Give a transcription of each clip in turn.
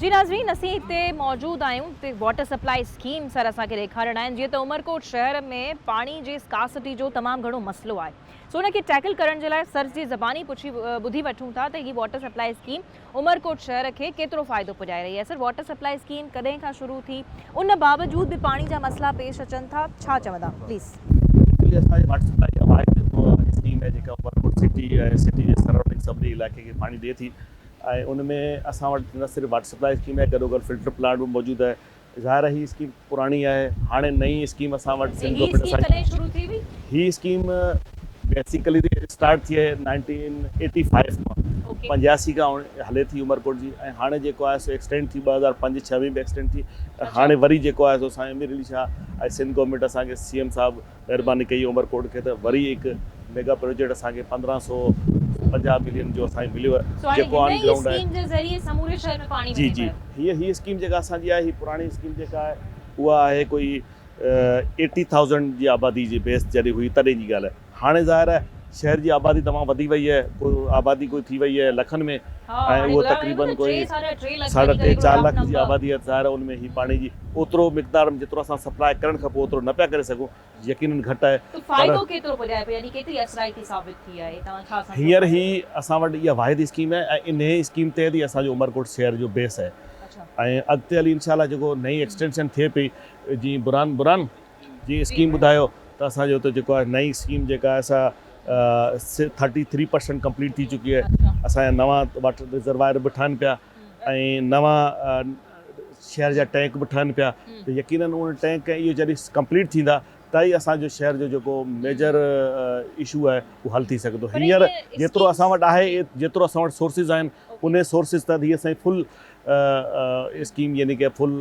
جي ناظرين اسين هتي موجود آهيون هتي واٽر سپلاء اسڪيم سر اسان کي ڏيکارڻ آيا آهن جيئن ته عمرڪوٽ شهر ۾ پاڻي جي اسڪارسٽي جو تمام گهڻو مسئلو آهي سو ان کي ٽيڪل ڪرڻ جي لاء سر جي زباني پڇي ٻڌي وٺون ٿا ته هي واٽر سپلاء اسڪيم عمرڪوٽ شهر کي ڪيترو فائدو پڄائي رهي آهي سر واٽر سپلاء اسڪيم ڪڏهن کان شروع ٿي ان باوجود به پاڻي جا مسئلا پيش اچن ٿا ڇا چوندا پليز. ايڪچولي اسان جي واٽر سپلاء اها واحد اسڪيم آهي جيڪا عمرڪوٽ سٽي ۽ سٽي جي سرائونڊنگ سڀني علائقي کي پاڻي ڏئي ٿي ۽ ان ۾ اسان وٽ نه صرف واٽر سپلاء اسڪيم آهي گڏوگڏ فلٽر پلانٽ به موجود آهي ظاهر آهي هي اسڪيم پراڻي آهي هاڻي نئين اسڪيم اسان وٽ سنڌ گورنمينٽ اسان جي هي اسڪيم بيسيڪلي اسٽارٽ ٿي آهي نائنٽين ايٽي فائيو مان پنجاسي کان هلي ٿي عمرڪوٽ جي ۽ هاڻي جيڪو آهي سو ايڪسٽينڊ ٿي 2005 6 ۾ به ايڪسٽينڊ ٿي ۽ هاڻي وري جيڪو آهي سو سائين امير علي شاهه ۽ سنڌ گورنمينٽ اسان کي سي ايم صاحب مهرباني ڪئي عمرڪوٽ کي ته وري هڪ ميگا پروجيڪٽ اسان کي 1550 ملين جو اسان کي مليو آهي جيڪو آن گرائونڊ آهي جي جي هي هي اسڪيم جيڪا اسان جي آهي هي پراڻي اسڪيم جيڪا آهي اها آهي ڪوئي ايٽي ٿائوزنڊ جي آبادي جي بيس جڏهن هئي تڏهن جي ڳالهه آهي هاڻي ظاهر آهي شهر جي آبادي تمام وڌي وئي آهي ڪو آبادي ڪوئي ٿي وئي آهي لکن ۾ ۽ اهو تقريبن ڪوئي ساڍا ٽي چار لک جي آبادي آهي ظاهر آهي ان ۾ هي پاڻي جي اوترو مقدار ۾ جيترو اسان سپلاء ڪرڻ کپي اوترو نه پيا ڪري سگهون يقينن گهٽ آهي ته فائدو ڪيترو پڄائي پيو يعني ڪيتري اثرائتي ثابت ٿي آهي توهان ڇا سمجهو هينئر هي اسان وٽ اها واحد اسڪيم آهي ۽ انهي اسڪيم تحت ئي اسان جو عمرڪوٽ شهر جو بيس آهي ۽ اڳتي هلي انشاء الله جيڪو نئين ايڪسٽينشن ٿئي پئي جي برهان برهان جي اسڪيم ٻڌايو ته اسان جو ته جيڪو آهي نئين اسڪيم جيڪا آهي سا ٿرٽي ٿري پرسنٽ ڪمپليٽ ٿي چڪي آهي اسان جا نوان واٽر ريزروائر به ٺهن پيا ۽ نوان شهر جا ٽينڪ به ٺهن پيا ته يقينن ان ٽينڪ ۽ اهو جڏهن ڪمپليٽ ٿيندا ته ئي اسان جو شهر جو جيڪو ميجر اشو آهي اهو حل ٿي سگهندو هينئر جيترو اسان وٽ آهي جيترو اسان وٽ سورسز آهن ان سورسز تحت هي اسان جي فل اسڪيم يعني ڪي فل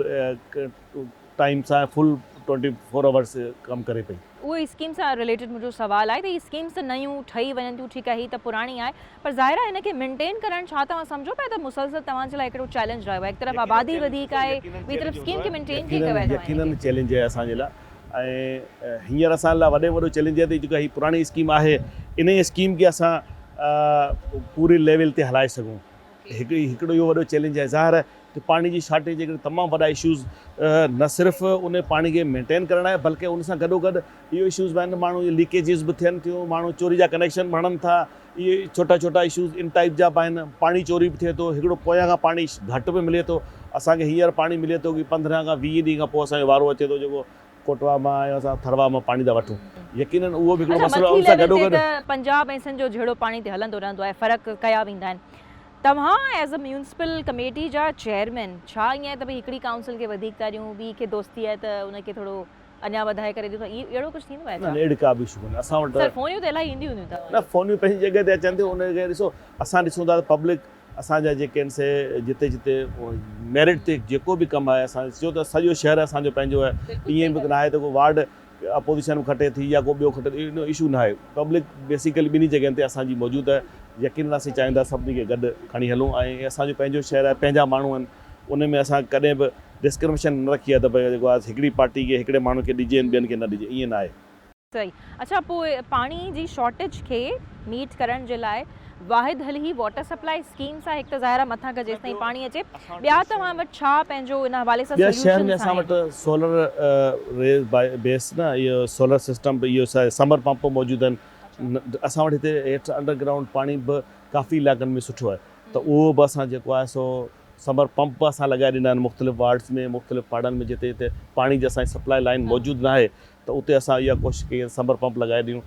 ٽائيم سان فل ٽوئنٽي فور آورس ڪم ڪري پئي. اهو ئي اسڪيم سان رليٽيڊ منهنجو سوال آهي ته هي اسڪيمز ته نيون ٺهي وڃن ٿيون ٺيڪ آهي هي ته پراڻي آهي پر ظاهر آهي هن کي مينٽين ڪرڻ ڇا توهان سمجهو پيا ته مسلسل توهان جي لاء هڪڙو چئلينج رهيو آهي هڪ طرف آبادي وڌيڪ آهي ٻي طرف اسڪيم کي مينٽين ڪيئن ڪيو آهي توهان يقينن چئلينج آهي اسان جي لاء ۽ هينئر اسان لاء وڏي ۾ وڏو چئلينج آهي ته جيڪا هي پراڻي اسڪيم آهي انهي اسڪيم کي اسان پوري ليول تي هلائي سگهون هڪ هڪڙو اهو وڏو چئلينج آهي ظاهر آهي ته پاڻي جي شارٽيج جي ڪري تمام وڏا اشوز نه صرف ان پاڻي کي مينٽين ڪرڻ آهي بلڪه ان سان گڏو گڏ اهو اشوز به آهن ماڻهو ليڪيجز به ٿين ٿيون ماڻهو چوري جا ڪنيڪشن به هڻن ٿا اهي ڇوٽا ڇوٽا اشوز ان ٽائپ جا به آهن پاڻي چوري به ٿئي ٿو هڪڙو پويان کان پاڻي گهٽ به ملي ٿو اسانکي هينئر پاڻي ملي ٿو ڪي پندرهن کان 20 ڏينهن کان پوء اسانجو وارو اچي ٿو جيڪو ڪوٽوا مان ۽ اسان ٿروا مان پاڻي ٿا وٺون يقينن اهو به هڪڙو مسئلو آهي ان سان گڏو گڏ. پنجاب ۽ سنڌ جو جهيڙو پاڻي تي هلندو رهندو آهي فرق ڪيا ويندا آهن توهان ايز ا ميونسپل ڪميٽي جا چيئرمين ڇا ائين آهي ته ڀئي هڪڙي ڪائونسل کي وڌيڪ ٿا ڏيون ٻي کي دوستي آهي ته ان کي ٿورو اڃا وڌائي ڪري ڏيون ٿا اهڙو ڪجهه ٿيندو آهي ڇا؟ نه نه اهڙي ڪا به اشو ڪونهي اسان وٽ سر فونيون ته الاهي اينديون هونديون توهان نه فونيون پنهنجي جڳهه تي اچن ٿيون ان کي ڏسو اسان ڏسون ٿا ته پبلڪ اسان جا جيڪي آهن سي جتي جتي ميرٽ تي جيڪو به ڪم آهي اسان چيو ته سڄو شهر اسان جو پنهنجو آهي ائين به ناهي ته ڪو وارڊ اپوزيشن به کٽي ٿي يا ڪو ٻيو کٽي ٿو اهو اشو ناهي پبلڪ بيسيڪلي ٻنهي جڳهين تي اسان جي موجود آهي يقينن اسين چاهيون ٿا سڀني کي گڏ کڻي هلون ۽ اسان جو پنهنجو شهر آهي پنهنجا ماڻهو آهن ان ۾ اسان ڪڏهن به ڊسڪرمنيشن نه رکي آهي ته ڀئي جيڪو آهي هڪڙي پارٽي کي هڪڙي ماڻهو کي ڏجي ۽ ٻين کي نه ڏجي ائين ناهي. صحيح اڇا پوء پاڻي جي شارٽيج کي ميٽ ڪرڻ جي لاء واحد حل هي واٽر سپلاء اسڪيمس آهي هڪ ته ظاهر آهي مٿان کان جيستائين پاڻي اچي ٻيا توهان وٽ ڇا پنهنجو ان حوالي سان ٻيا شهر ۾ سوليوشنس اسان آهن. وٽ سولر ريز بيس نه اهو سولر سسٽم به اهو سمر پمپ به موجود آهن اسان وٽ هتي هيٺ انڊر گرائونڊ پاڻي به ڪافي علائقن ۾ سٺو آهي ته اهو به اسان جيڪو آهي سو سمر پمپ به اسان لڳائي ڏنا آهن مختلف وارڊز ۾ مختلف پاڙن ۾ جتي جتي پاڻي جي اسان جي سپلاء لائين موجود ناهي ته اتي اسان اها ڪوشش ڪئي ته سمر پمپ لڳائي ڏيون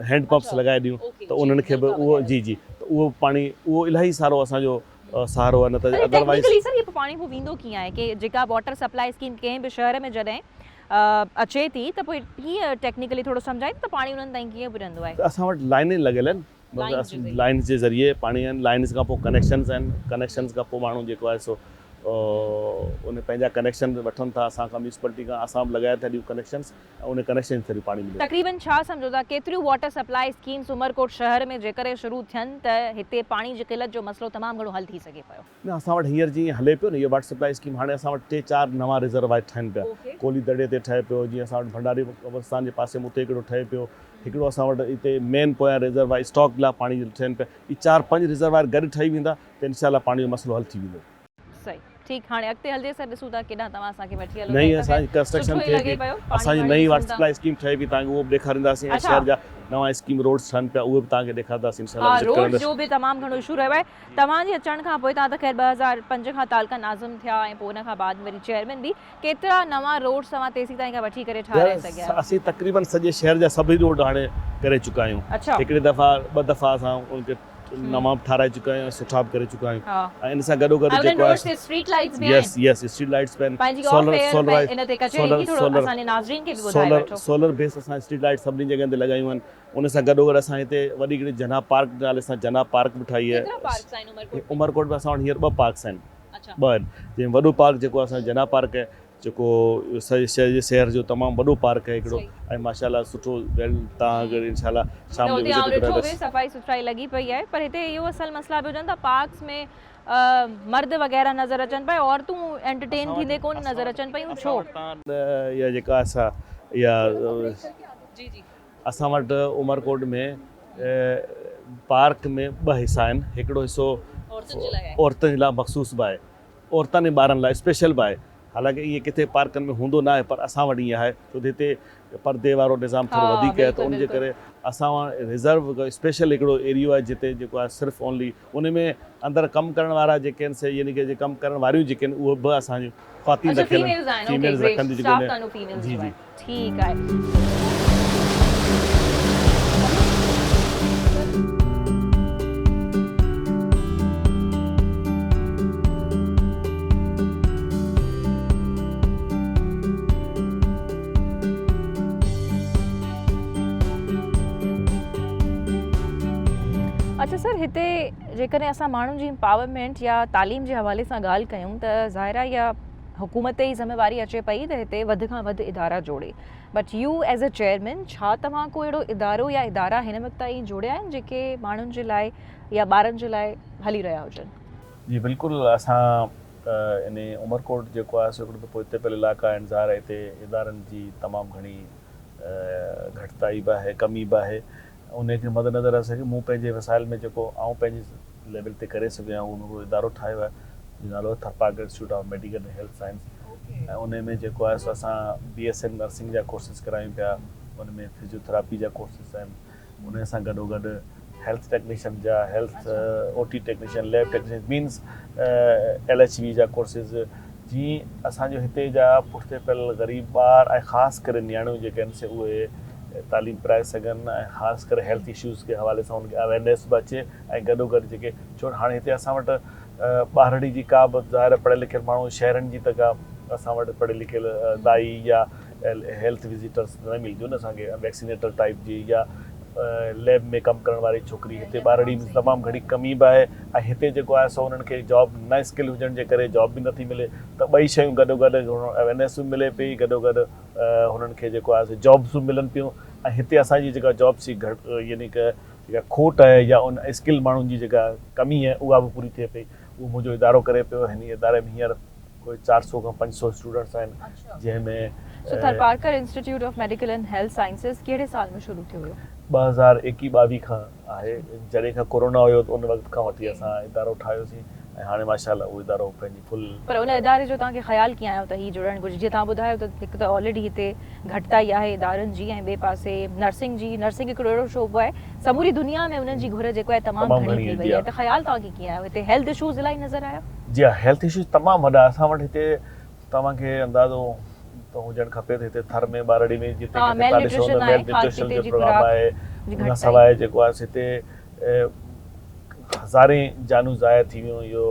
هينڊ پمپس لڳائي ڏيون ته انهن کي به اهو جي جي ته اهو پاڻي اهو الاهي سارو اسان جو سهارو آهي نه ته ادر وائيز. ٽيڪنيڪلي سر هي پاڻي پوء ويندو ڪيئن آهي ڪي جيڪا واٽر سپلاء اسڪيم ڪنهن به شهر ۾ جڏهن اچي ٿي ته پوء ڪيئن ٽيڪنيڪلي ٿورو سمجهائيندو ته پاڻي انهن تائين ڪيئن پڄندو آهي. ته اسان وٽ لائنين لڳل آهن لائنز جي ذريعي پاڻي آهن لائنز کان پوء ڪنيڪشنز آهن ڪنيڪشنز کان پوء ماڻهو جيڪو آهي سو ان پنهنجا ڪنيڪشن وٺن ٿا اسان کان ميونسپلٽي کان اسان به لڳائي ٿا ڏيون ڪنيڪشنز ۽ ان ڪنيڪشن ذريعي پاڻي ملي ٿو. تقريبن ڇا سمجهو ٿا ڪيتريون واٽر سپلاء اسڪيمز عمرڪوٽ شهر ۾ جيڪڏهن شروع ٿين ته هتي پاڻي جي قلت جو مسئلو تمام گهڻو حل ٿي سگهي پيو. نه اسان وٽ هينئر جيئن هلي پيو نه اهو واٽر سپلاء اسڪيم هاڻي اسان وٽ ٽي چار نوان ريزرواير ٺهن پيا ڪولي دڙي تي ٺهي پيو جيئن اسان وٽ ڀنڊاري قبرستان جي پاسي ۾ اتي هڪڙو ٺهي پيو هڪڙو اسان وٽ هتي مين پويان ريزرواير اسٽاڪ لاء پاڻي جو ٺهن پيا اهي چار پنج ريزرواير گڏ ٺهي ويندا ته انشاء الله پاڻي جو مسئلو حل ٿي ويندو. صحيح. ٺيڪ هاڻي اڳتي هلجي سر ڏسون ٿا ڪيڏانهن توهان اسان کي وٺي هلو ٿا. نئين هڪ اسان جي ته ڪنسٽرڪشن سٺو ئي ٿئي لڳي پئي پيو پاڻي اسان جي واڻي نئين ڏسون واٽر ٿا. سپلائي اسڪيم ٺهي پئي توهان کي اهو به ڏيکارينداسين ۽ اڇا. شهر جا نوان اسڪيم روڊس ٺهن پيا اهي به توهان کي ڏيکارينداسين انشاء ها الله وزٽ روڊس ڪرندس. جو به تمام گهڻو اشو رهيو آهي توهان جي اچڻ کان پوء توهان ته خير 2005 کان تعلقه ناظم ٿيا ۽ پوء ان کان بعد وري چيئرمين به ڪيترا نوان روڊس توهان تيسين تائين کان وٺي ڪري ٺاهرائي سگهيا آهيو؟ اسين تقريبن سڄي شهر جا سڀئي روڊ هاڻي ڪري چڪا آهيون اڇا. هڪڙي دفعا ٻه دفعا اسان ان کي نوان به ٺاهرائي چڪا آهيون ۽ سٺا به ڪري چڪا آهيون ۽ ان سان گڏو گڏ جيڪو آهي اسٽريٽ لائيٽس به آهن يس يس اسٽريٽ لائيٽس به آهن پنهنجي آف ايئر ان تي ڪچهري ٿي ٿورو اسان جي ناظرين کي به ٻڌائي وٺو. سولر بيس اسان اسٽريٽ لائيٽ سڀني جڳهن تي لڳايون آهن ان سان گڏو گڏ اسان هتي وڏي هڪڙي جناح پارڪ نالي سان جناح پارڪ به ٺاهي آهي. ڪيترا پارڪس آهن عمرڪوٽ ۾؟ عمرڪوٽ ۾ اسان وٽ هينئر ٻه پارڪس آهن ٻه آهن جنهن ۾ وڏو پارڪ جيڪو اسان جو جناح پارڪ آهي جيڪو سڄي شهر جي شهر جو تمام وڏو پارڪ آهي هڪڙو ۽ ماشاء الله سٺو ويل تان اگر انشاء الله شام جو اتي آئون وزٽ ڏٺو ڪرائيندس. به صفائي سٿرائي لڳي پئي آهي پر هتي اهو اصل مسئلا به هجن ٿا پارڪس ۾ مرد وغيره نظر اچن پيا عورتون انٽرٽين ٿيندي ڪونه نظر اچن پيون ڇو؟ اسان وٽ اها جيڪا اسا اها جي جي. اسان وٽ عمرڪوٽ ۾ پارڪ ۾ ٻه حصا آهن هڪڙو حصو عورتن جي لاء مخصوص به آهي عورتن ۽ ٻارن لاء اسپيشل به آهي حالانڪه ائين ڪٿي پارڪن ۾ هوندو ناهي پر اسان وٽ ائين آهي ڇو ته هتي پردي وارو نظام ٿورو وڌيڪ آهي ته ان جي ڪري اسان وٽ ريزرو اسپيشل هڪڙو ايريو آهي جتي جيڪو آهي صرف اونلي ان ۾ اندر ڪم ڪرڻ وارا جيڪي آهن سي يعني ڪي ڪم ڪرڻ واريون جيڪي آهن اهي به اسان جون خواتين رکيل آهن فيميلز رکن ٿيون جيڪي جي جي ٺيڪ آهي. اڇا سر هتي جيڪڏهن اسان ماڻهن جي امپاورمينٽ يا تعليم جي حوالي سان ڳالهه ڪيون ته ظاهر آهي اها حڪومت تي ئي ذميواري اچي پئي ته هتي وڌ کان وڌ ادارا جوڙي but you as a chairman ڇا توهان ڪو اهڙو ادارو يا ادارا هن وقت تائين جوڙيا آهن جيڪي ماڻهن جي لاء يا ٻارن جي لاء هلي رهيا هجن؟ جي بلڪل اسان ان عمرڪوٽ جيڪو آهي سو هڪڙو ته پوئتي پيل علائقا آهن ظاهر آهي هتي ادارن جي تمام گهڻي گهٽتائي به آهي ڪمي به آهي ان کي مد نظر رکي مون پنهنجي وسائل ۾ جيڪو آئون پنهنجي ليول تي ڪري سگهيو آهيان اهو مون هڪڙو ادارو ٺاهيو آهي جنهن جو نالو آهي Tharparkar institute of medical and health science ۽ ان ۾ جيڪو آهي سو اسان بي ايس ايم نرسنگ جا ڪورسز ڪرايون پيا ان ۾ فزيوٿراپي جا ڪورسز آهن ان سان گڏو گڏ هيلٿ ٽيڪنيشن جا health O T technician lab technician means L H V جا ڪورسز جي اسان جو هتي جا پٺتي پيل غريب ٻار ۽ خاص ڪري نياڻيون جيڪي آهن سي اهي تعليم پرائي سگهن ۽ خاص ڪري هيلٿ اشوز کي حوالي سان انهن کي اويرنيس به اچي ۽ گڏو گڏ جيڪي ڇو هاڻي هتي اسان وٽ ٻارڙي جي ڪا به ظاهر پڙهيل لکيل ماڻهو شهرن جي ته ڪا اسان وٽ پڙهيل لکيل دائي يا هيلٿ وزيٽرس نه ملنديون نه اسان کي ويڪسينيٽر ٽائيپ جي يا ليب ۾ ڪم ڪرڻ واري ڇوڪري هتي ٻارڙي ۾ تمام گهڻي ڪمي به آهي ۽ هتي جيڪو آهي سو انهن کي جاب نه اسڪل هجڻ جي ڪري جاب به نٿي ملي ته ٻئي شيون گڏو گڏ اويرنيس به ملي پئي گڏو گڏ هنن کي جيڪو آهي سو جابس به ملن پيون ۽ هتي اسان جي جيڪا جابس جي گهٽ يعني ڪه جيڪا کوٽ آهي يا ان اسڪل ماڻهن جي جيڪا ڪمي آهي اها به پوري ٿئي پئي اهو منهنجو ادارو ڪري پيو هن اداري ۾ هينئر ڪوئي 400 کان 500 اسٽوڊنٽس آهن جنهن ۾. So Tharparkar institute of medical and health sciences ڪهڙي سال ۾ شروع ٿيو هيو؟ 2021 22 کان آهي جڏهن کان ڪورونا هيو ته ان وقت کان وٺي اسان ادارو ٺاهيوسين ۽ هاڻي ماشاء الله اهو ادارو پنهنجي فل. پر ان اداري جو توهان کي خيال ڪيئن آيو ته هي جڙڻ گهرجي جيئن توهان ٻڌايو ته هڪ ته آلريڊي هتي گهٽتائي آهي ادارن جي ۽ ٻئي پاسي نرسنگ جي نرسنگ هڪڙو اهڙو شعبو آهي سموري دنيا ۾ انهن جي گهر جيڪو آهي تمام گهڻي ٿي وئي آهي ته خيال توهان کي ڪيئن آيو هتي هيلٿ اشوز الاهي نظر آيا؟ جي ها هيلٿ اشوز تمام وڏا اسان وٽ هتي توهان کي اندازو ته هجڻ کپي ته هتي ٿر ۾ ٻارڙي ۾ جتي ڪٿي تان ڏسو ته ميل نيوٽريشن جو پروگرام آهي ان کان سواء جيڪو آهي هتي هزارين جانون ضايع ٿي ويون اهو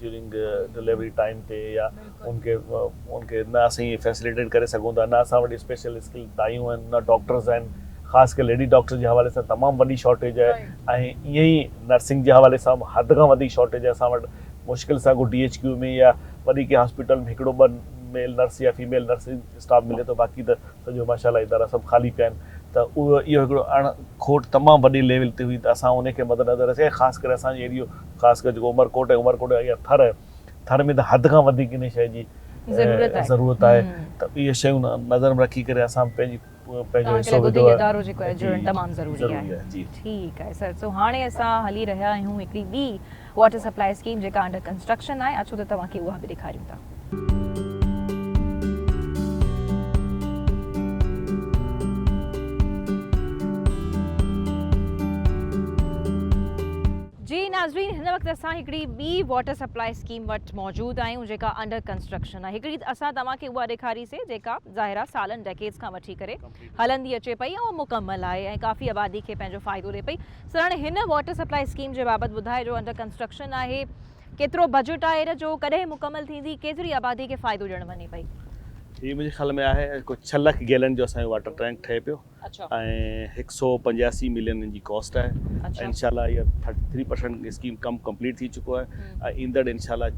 ڊيورنگ ڊليوري ٽائيم تي يا ان کي ان کي نه اسين فيسليٽيٽ ڪري سگهون ٿا نه اسان وٽ اسپيشل اسڪل دايون آهن نه ڊاڪٽرز آهن خاص ڪري ليڊي ڊاڪٽر جي حوالي سان تمام وڏي شارٽيج آهي ۽ ائين ئي نرسنگ جي حوالي سان به حد کان وڌيڪ شارٽيج آهي اسان وٽ مشڪل سان ڪو ڊي ايڇ ڪيو ۾ يا وڏي ڪنهن هاسپيٽل ۾ هڪڙو ٻه ميل نرس يا فيميل نرسنگ اسٽاف ملي ٿو باقي ته سڄو ماشاء الله ادارا سڀ خالي پيا آهن ته اهو اهو هڪڙو اڻ کوٽ تمام وڏي ليول تي هئي ته اسان ان کي مد نظر رکي خاص ڪري اسان جي ايريو خاص ڪري جيڪو عمرڪوٽ ۽ عمرڪوٽ يا ٿر آهي ٿر ۾ ته حد کان وڌيڪ ان شيء جي ضرورت آهي ته اهي شيون نظر ۾ رکي ڪري اسان پنهنجي پنهنجو توهان کي حصو لڳو ته وڌو هي آهي. ادارو جيڪو آهي جي جڙڻ تمام ضروري ضروري آهي. آهي جي. ٺيڪ آهي سر سو هاڻي اسان هلي رهيا آهيون هڪڙي ٻي واٽر سپلاء اسڪيم جيڪا انڊر ڪنسٽرڪشن آهي اچو ته توهان کي اها به ڏيکاريون ٿا. جي ناظرين هن وقت اسان هڪڙي ٻي واٽر سپلاء اسڪيم وٽ موجود آهيون جيڪا انڊر ڪنسٽرڪشن آهي هڪڙي اسان توهان کي اها ڏيکاري سي جيڪا ظاهر آهي سالن ڊيڪيڊز کان وٺي ڪري هلندي اچي پئي ۽ مڪمل آهي ۽ ڪافي آبادي کي پنهنجو فائدو ڏي پئي سر هاڻي هن واٽر سپلاء اسڪيم جي بابت ٻڌائجو انڊر ڪنسٽرڪشن آهي ڪيترو بجيٽ آهي ان جو ڪڏهن مڪمل ٿيندي ڪيتري آبادي کي فائدو ڏيڻ وڃي پئي. هي منهنجي خيال ۾ آهي ڪو ڇهه لک گيلن جو اسان جو واٽر ٽينڪ ٺهي پيو ۽ هڪ سئو پنجاسي ملين ان جي ڪاسٽ آهي ۽ انشاء الله اها ٿرٽي ٿري پرسنٽ اسڪيم ڪم ڪمپليٽ ٿي چڪو آهي ۽ ايندڙ انشاء الله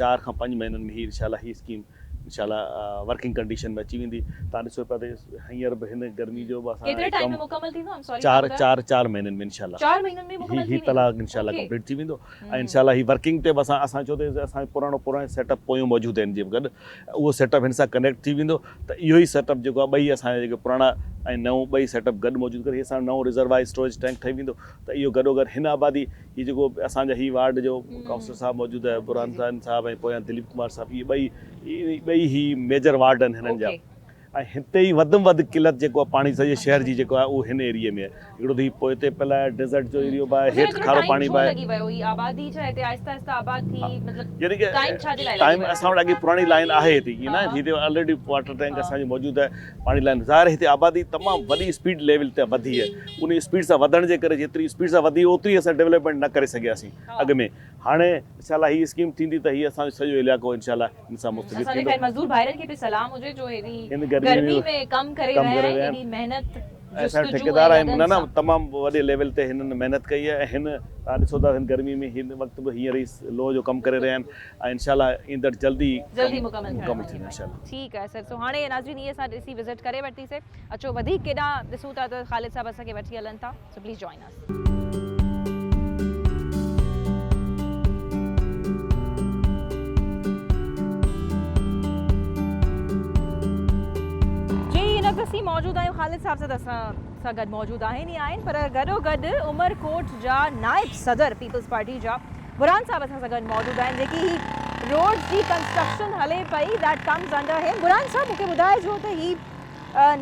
چار کان پنج مهينن ۾ هي انشاء الله هي اسڪيم انشاء الله ورڪنگ ڪنڊيشن ۾ اچي ويندي تان ڏسو پيا ته هينئر به هن گرمي جو به اسان ڪيتري ٽائيم ۾ مڪمل ٿيندو ايم سوري چار چار چار مهينن ۾ انشاء الله چار مهينن ۾ مڪمل ٿي ويندو هي تلاء انشاء الله ڪمپليٽ ٿي ويندو ۽ انشاء الله هي ورڪنگ تي به اسان اسان چيو ته اسان پراڻو پراڻو سيٽ اپ پويون موجود آهن جي گڏ اهو سيٽ اپ هن سان ڪنيڪٽ ٿي ويندو ته اهو ئي سيٽ اپ جيڪو آهي ٻئي اسان جا جيڪي پراڻا ۽ نئون ٻئي سيٽ اپ گڏ موجود ڪري هي اسان جو نئون ريزرواء اسٽوريج ٽينڪ ٺهي ويندو ته اهو گڏو گڏ هن آبادي هي جيڪو اسان جا هي وارڊ جو ڪائونسلر صاحب موجود آهي برهان حسين صاحب ۽ پويان دليپ ڪمار صاحب اهي ٻئي ٻئي هي ميجر وارڊ آهن هنن جا ۽ هتي ئي وڌ ۾ وڌ قلت جيڪو آهي پاڻي سڄي شهر جي جيڪو آهي اهو هن ايريي ۾ آهي هڪڙو ته هي پوئتي پيل آهي ڊيزرٽ جو ايريو به آهي هيٺ کارو پاڻي به آهي. يعني ڪه ٽائيم اسان وٽ اڳي پراڻي لائين آهي هتي ائين ناهي هتي آلريڊي واٽر ٽينڪ اسان جو موجود آهي پاڻي لائين ظاهر هتي آبادي تمام وڏي اسپيڊ ليول تي وڌي آهي ان اسپيڊ سان وڌڻ جي ڪري جيتري اسپيڊ سان وڌي اوتري اسان ڊولپمينٽ نه ڪري سگهياسين اڳ ۾ هاڻي انشاء الله هي اسڪيم ٿيندي ته هي اسان جو سڄو علائقو انشاء الله ان سان مستفيد اسان جي ٿيندو. خير مزدور ڀائرن کي به سلام هجي جو هيڏي هن گرمي گرمي ۾ ۾ ڪم ڪري ڪم رهيا ڪري آهن رهيا آهن ايڏي محنت ۽ اسان جا جستجو ٺيڪيدار ۽ آهن لگن نه نه سان. تمام وڏي ليول تي هنن محنت ڪئي آهي ۽ هن توهان ڏسو ٿا هن گرمي ۾ هن وقت به هينئر هي لوهه جو ڪم ڪري رهيا آهن ۽ انشاء الله ايندڙ جلدي جلدي ڪم مڪمل ٿيڻ مڪمل وڃي ٿيندو پئي. انشاء الله. ٺيڪ آهي سر سو هاڻي ناظرين هي اسان ڏسي وزٽ ڪري ورتي سي اچو وڌيڪ ڪيڏانهن ڏسون ٿا ته خالد صاحب اسان کي وٺي هلن ٿا سو پليز جوائن اس. جي هن وقت اسين موجود آهيون خالد صاحب سان ته اسان سان گڏ موجود آهن ئي آهن پر گڏو گڏ عمر ڪوٽ جا نائب صدر پيپلز پارٽي جا برهان صاحب اسان سان گڏ موجود آهن جيڪي هي روڊز جي ڪنسٽرڪشن هلي پئي that comes under هم برهان صاحب مونکي ٻڌائجو ته هي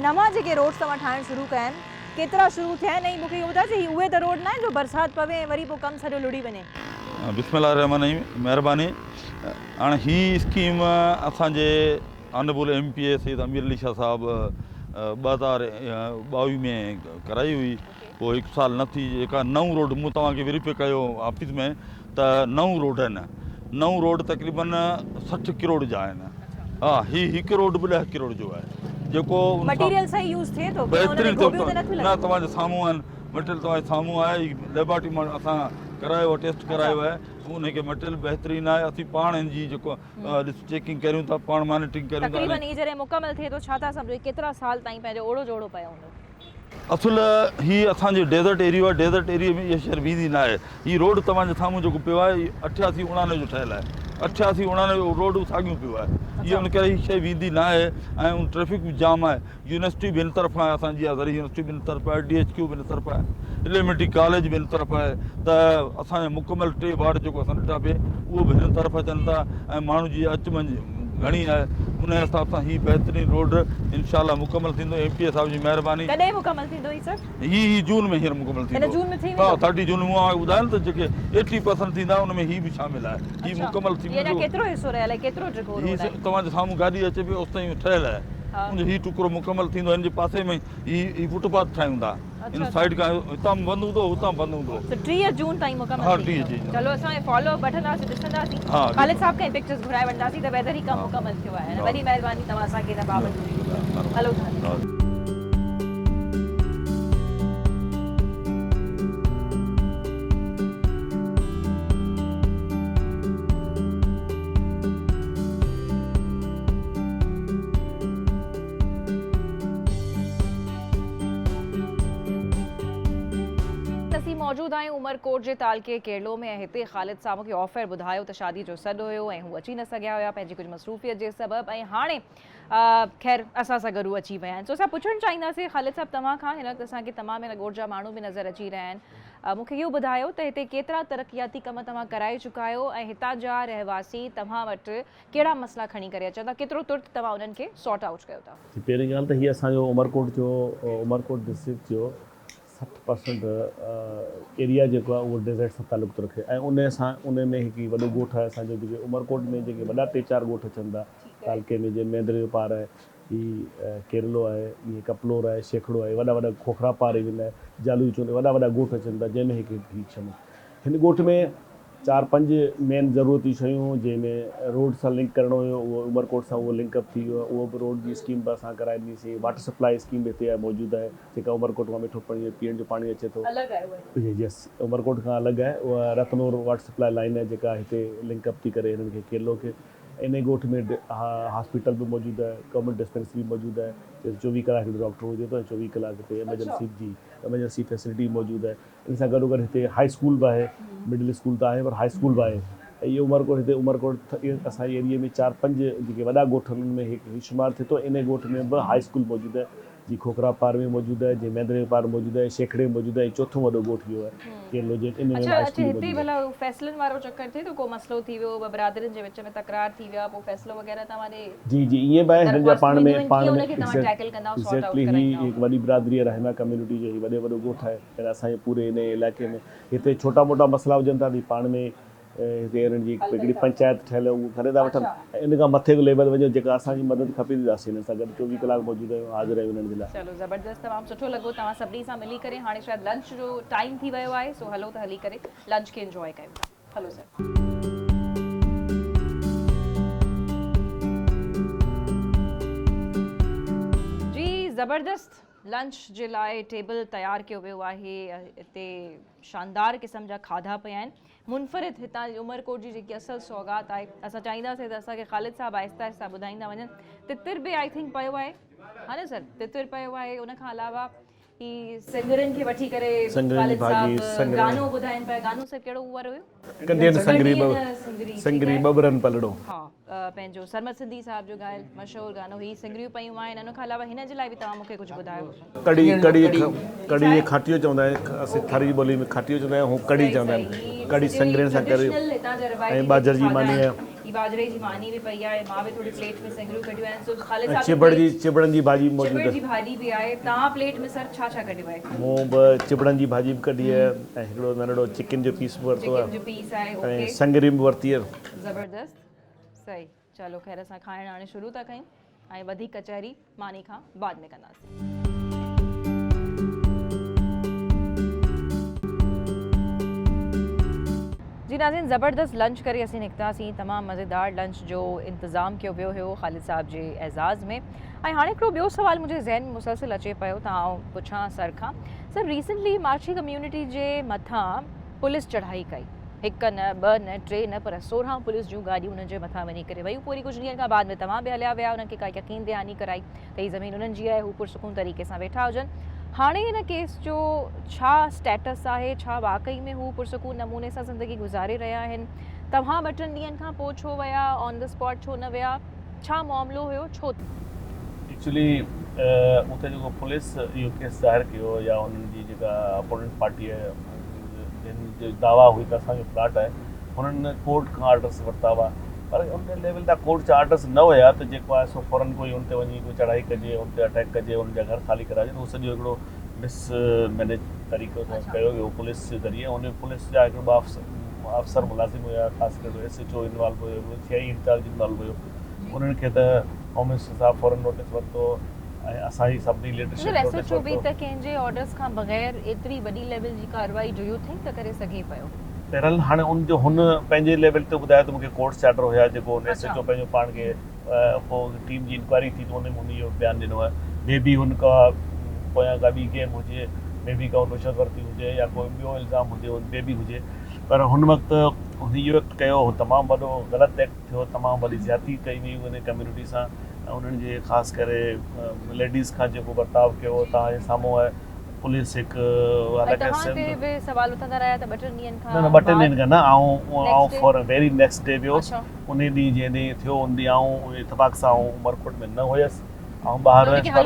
نوان جيڪي روڊز توهان ٺاهڻ شروع ڪيا آهن ڪيترا شروع ٿيا آهن ۽ مون کي اهو ٻڌايو ته هي اهي ته روڊ ناهن جو برسات پوي ۽ وري پوء ڪم سڄو لڙهي وڃي. بسم الله الرحمٰن الرحيم مهرباني هاڻي هي اسڪيم اسان جي honourable M P A Syed Amir Ali Shah صاحب 2022 ۾ ڪرائي هئي پوء هڪ سال نه ٿي جيڪا نئون روڊ مون توهان کي ويريفائي ڪيو آفيس ۾ ته نئون روڊ آهن نئون روڊ تقريبن 60 ڪروڙ جا آهن ها هي هڪ روڊ به 10 ڪروڙ جو آهي جيڪو مٽيريل صحيح يوز ٿئي ٿو ڪي ان ۾ گهوٻيون ته نٿيون لڳن نه توهان جي سامهون آهن مٽيريل توهان جي سامهون آهي ليبارٽري مان اسان ڪرايو آهي ٽيسٽ ڪرايو آهي ان کي مٽيريل بهترين آهي اسين پاڻ ان جي جيڪو ڏس چيڪنگ ڪريون ٿا پاڻ مانيٽرنگ ڪريون ٿا تقريبن هي جڏهن مڪمل ٿئي ٿو ڇا ٿا سمجهو ڪيترا سال تائين پنهنجو اوڙو جوڙو پيو هوندو اصل هي اسان جو ڊيزرٽ ايريو آهي ڊيزرٽ ايريي ۾ اها شهر ويندي نه آهي هي روڊ توهان جي سامهون جيڪو پيو آهي هي اٺياسي اڻانوي جو ٺهيل آهي اٺياسي اڻانوي اهو روڊ به ساڳيون پيو آهي اهو ان ڪري هي شيء ويندي نه آهي ۽ ان ٽريفڪ به جام آهي يونيورسٽي به هن طرف آهي اسان جي زرعي يونيورسٽي به هن طرف آهي ڊي ايڇ ڪيو به هن طرف آهي ايليمينٽري ڪاليج به هن طرف آهي ته اسان جا مڪمل ٽي وارڊ جيڪو اسان ڏٺا پئي اهو به هن طرف اچن ٿا ۽ ماڻهن جي اچ وڃ گهڻي آهي ان حساب سان هي بهترين روڊ انشاء الله مڪمل ٿيندو ايم پي اي صاحب جي مهرباني. ڪڏهن مڪمل ٿيندو هي سر؟ هي هي جون ۾ هينئر مڪمل ٿيندو. هن جون ۾ ٿي ويندو؟ ها ٿرٽي جون مون اوهان کي ٻڌايو نه ته جيڪي ايٽي پرسنٽ ٿيندا ان ۾ هي به شامل آهي هي مڪمل ٿي ويندو. هي اڃا ڪيترو حصو رهيل آهي ڪيترو ڊگهو روڊ آهي؟ هي توهان جي سامهون گاڏي اچي پئي اوستائين ٺهيل آهي ان جو هي ٽڪرو مڪمل ٿيندو هن جي پاسي ۾ هي هي فٽ پاٿ ٺاهيون ٿا. ان سائيڊ کان هتان به بند هوندو هتان به بند هوندو. سو 30 جون تائين مڪمل ٿي ويندو. چلو اسان فالو اپ وٺنداسين ڏسنداسين خالد صاحب کان پڪچرز گهرائي وٺنداسين ته ويدر هي ڪم مڪمل ٿيو آهي نه وڏي مهرباني توهان اسان کي ان بابت هلو ٿا. اسين موجود آهيون عمرڪوٽ جي تعلقي ڪيرلو ۾ ۽ هتي خالد صاحب مونکي آف ايئر ٻڌايو ته شادي جو سڏ هيو ۽ هو اچي نه سگهيا هيا پنهنجي ڪجهه مصروفيت جي سبب ۽ هاڻي خير اسان سان گڏ هو اچي ويا آهن سو اسان پڇڻ چاهينداسين خالد صاحب توهان کان هن وقت اسان کي تمام هن ڳوٺ جا ماڻهو به نظر اچي رهيا آهن مونکي اهو ٻڌايو ته هتي ڪيترا ترقياتي ڪم توهان ڪرائي چڪا آهيو ۽ هتان جا رهواسي توهان وٽ ڪهڙا مسئلا کڻي ڪري اچن ٿا ڪيترو ترت توهان انهن کي سارٽ آئوٽ ڪيو ٿا. جي پهرين ڳالهه ته هي اسان جو عمرڪوٽ جو عمرڪوٽ ڊسٽرڪٽ جو 60 پرسنٽ ايريا جيڪو آهي اهو ڊيزرٽ سان تعلق ٿو رکي ۽ ان سان ان ۾ هڪ وڏو ڳوٺ آهي اسان جو جيڪي عمرڪوٽ ۾ جيڪي وڏا ٽي چار ڳوٺ اچن ٿا تعلقي ۾ جنهن ميندري جو پار آهي هي ڪيرلو آهي ائين ڪپلور آهي شيکڙو آهي وڏا وڏا کوکرا پار ايون آهي جالو جي چونڊ وڏا وڏا ڳوٺ اچن ٿا جنهن ۾ هڪ هي شامل هن ڳوٺ ۾ چار پنج مين ضرورتي شيون جنهن ۾ روڊ سان لنڪ ڪرڻو هيو اهو عمرڪوٽ سان اهو لنڪ اپ ٿي ويو اهو به روڊ جي اسڪيم به اسان ڪرائي ڏني سين واٽر سپلاء اسڪيم به هتي موجود آهي جيڪا عمرڪوٽ مان مٺو پاڻي پيئڻ جو پاڻي اچي ٿو الڳ آهي اها يس عمرڪوٽ کان الڳ آهي اها رتنور واٽر سپلاء لائين آهي جيڪا هتي لنڪ اپ ٿي ڪري هنن کي ڪيلو کي انهي ڳوٺ ۾ هاسپيٽل به موجود آهي گورنمينٽ ڊسپينسري به موجود آهي 24 ڪلاڪ هڪڙو ڊاڪٽر هجي ٿو ۽ 24 ڪلاڪ هتي ايمرجنسي جي ايمرجنسي فيسلٽي به موجود آهي ان سان گڏوگڏ هتي هاء اسڪول به آهي، مڊل اسڪول ته آهي پر هاء اسڪول به آهي ۽ اهو عمرڪوٽ هتي عمرڪوٽ اسان جي ايريي ۾ چار پنج جيڪي وڏا ڳوٺ آهن ان ۾ هڪ هي شمار ٿئي ٿو انهي ڳوٺ ۾ به هاء اسڪول موجود آهي جي کوکرا پار ۾ موجود آهي جي ميندري پار موجود آهي شيکڙي ۾ موجود آهي ۽ چوٿون وڏو ڳوٺ اهو آهي ڪيرلو جي ان ۾ به اڇا هاء اڇا اسڪول هتي موجود آهي. ڀلا فيصلن وارو چڪر ٿئي ٿو ڪو مسئلو ٿي ويو ٻه برادرين جي وچ ۾ تڪرار ٿي ويا پوء فيصلو وغيره توهان ڏي جي جي ائين به آهي هنن جا درخواستون پاڻ ۾ اينديون آهن پاڻ ڪيئن ۾ ان کي توهان ٽيڪل ڪندا آهيو سارٽ آئوٽ ايگزيڪٽلي هي ڪرائيندا آهيو. هڪ وڏي برادري آهي رحيما ڪميونٽي جو هي وڏي وڏو ڳوٺ آهي. پر اسان جي پوري انهي علائقي ۾ هتي ڇوٽا موٽا مسئلا هجن ٿا ته پاڻ ۾ هتي انهن جي هڪڙي پنچائت ٺهيل آهي اهو ڪري ٿا وٺن ۽ ان کان مٿي ليول وڃو جيڪا اسان جي مدد کپي ٿي ته اسين انهن سان گڏ 24 ڪلاڪ موجود آهيون حاضر آهيون انهن جي لاء. چلو زبردست تمام سٺو لڳو توهان سڀني سان ملي ڪري هاڻي شايد لنچ جو ٽائيم ٿي ويو آهي سو هلو ته هلي ڪري لنچ کي انجوائي ڪيون ٿا هلو سر. جي زبردست لنچ جي لاء ٽيبل تيار ڪيو ويو آهي اتي شاندار قسم جا کاڌا پيا آهن منفرد هتان جي عمرڪوٽ جي جيڪي اصل سوغات آهي اسان چاهينداسين ته اسان کي خالد صاحب آهستي آهستي ٻڌائيندا وڃن تتر به I think پيو آهي ها نه سر تتر پيو آهي ان کان علاوه هي سنگرن کي وٺي ڪري خالد صاحب گانو ٻڌائين پيا گانو سر ڪهڙو وارو هيو ڪنڊين سنگري سنگري ٻٻرن پلڙو. ها پنهنجو سرمد سنڌي صاحب جو ڳايل مشهور گانو هي سنگريون پيون آهن ان کان علاوه هن جي لاء به توهان مون کي ڪجهه ٻڌايو. ڪڙي ڪڙي ڪڙي کي کاٽيو چوندا آهن اسين ٿر جي ٻولي ۾ کاٽيو چوندا آهيون هو ڪڙي چوندا آهن ڪڙي سنگرين سان ڪري ۽ ٻاجهر جي ماني آهي. هي ٻاجهري جي ماني به پئي آهي مان به ٿوري پليٽ ۾ سنگريون ڪڍيون آهن سو خالد ۽ صاحب چڀڙ جي چڀڙن جي ڀاڄي به موجود چڀڙ آهي. جي ڀاڄي به آهي توهان پليٽ ۾ سر ڇا ڇا ڪڍيو آهي؟ مون به چڀڙن جي ڀاڄي به ڪڍي آهي ۽ هڪڙو ننڍڙو چڪن جو پيس به ورتو چڪن جو پيس آهي آهي اوڪي ۽ سنگريون به ورتي آهي. زبردست صحيح چلو خير اسان کائڻ هاڻي شروع ٿا ڪيون ۽ وڌيڪ ڪچهري ماني کان بعد ۾ ڪنداسين. جي ناظرين زبردست لنچ ڪري اسين نڪتاسين تمام مزيدار لنچ جو انتظام ڪيو ويو هيو خالد صاحب جي اعزاز ۾ ۽ هاڻي هڪڙو ٻيو سوال منهنجي ذهن ۾ مسلسل اچي پيو ته آئون پڇان سر کان سر ريسنٽلي ماڇي ڪميونٽي جي مٿان پوليس چڙهائي ڪئي هڪ نه ٻه نه ٽي نه پر 16 پوليس جون گاڏيون انهن جي مٿان وڃي ڪري ويون پوء وري ڪجهه ڏينهن کان بعد ۾ توهان به هليا ويا انهن کي ڪا يقين دهاني ڪرائي ته هي زمين انهن جي آهي هو پرسڪون طريقي سان ويٺا هجن هاڻي ان ڪيس جو ڇا اسٽيٽس آهي ڇا واقعي ۾ هو پرسڪون نموني سان زندگي گذاري رهيا آهن توهان ٻه ٽن ڏينهن کان پوء ڇو ويا آن the spot ڇو نه ويا ڇا معاملو هيو ڇو ٿيو؟ ايڪچولي اتي جيڪو پوليس اهو ڪيس ظاهر ڪيو يا انهن جي جيڪا اپوننٽ پارٽي آهي جن جي دعويٰ هئي ته اسان جو پلاٽ آهي هنن ڪورٽ کان آرڊرس ورتا هئا پر ان ليول تان ڪورٽ جا آرڊرس نه هيا ته جيڪو آهي سو فورن ڪوئي ان تي وڃي ڪوئي چڙهائي ڪجي ان تي اٽيڪ ڪجي انهن جا گهر خالي ڪراجي ته اهو سڄو هڪڙو مس مينيج طريقو سان ڪيو ويو پوليس جي ذريعي ان پوليس جا هڪڙو ٻه افسر ملازم هيا خاص ڪري ايس ايڇ او انوالو هيو هڪڙو سي آئي انچارج انوالو هيو انهن کي ته هوم منسٽر صاحب فورن نوٽيس ورتو ۽ اسان جي سڀني ليڊرشپ نوٽيس ورتو. ايس ايڇ او به ته ڪنهن جي آرڊرز کان بغير ايتري وڏي ليول جي ڪارروائي do you think ته ڪري سگهي پيو؟ بهرحال هاڻي ان جو هن پنهنجي ليول تي ٻڌايو ته مون کي ڪورٽس آرڊر هيا جيڪو هن ايس ايڇ او پنهنجو پاڻ کي پوء ٽيم جي انڪوائري ٿي ته ان ۾ هن اهو بيان ڏنو آهي مي بي هن ڪا پويان ڪا ٻي گيم هجي مي بي ڪا رشوت ورتي هجي يا ڪو ٻيو الزام هجي مي بي هجي پر هن وقت هن اهو ايڪٽ ڪيو هو تمام وڏو غلط ايڪٽ ٿيو تمام وڏي زيادتي ڪئي وئي ان ڪميونٽي سان ۽ انهن جي خاص ڪري ليڊيز کان جيڪو برتاء ڪيو توهان جي سامهون آهي پوليس هڪ ۽ توهان تي به سوال اٿندا رهيا ته ٻه ٽن ڏينهن کان نه نه ٻه ٽن ڏينهن کان نه آئون آئون فورن ويري نيڪسٽ ڊي ويو هوس انهي ڏينهن جنهن ڏينهن ٿيو ان ڏينهن آئون اتفاق سان آئون عمرڪوٽ ۾ نه هيس آئون ٻاهر هيس پر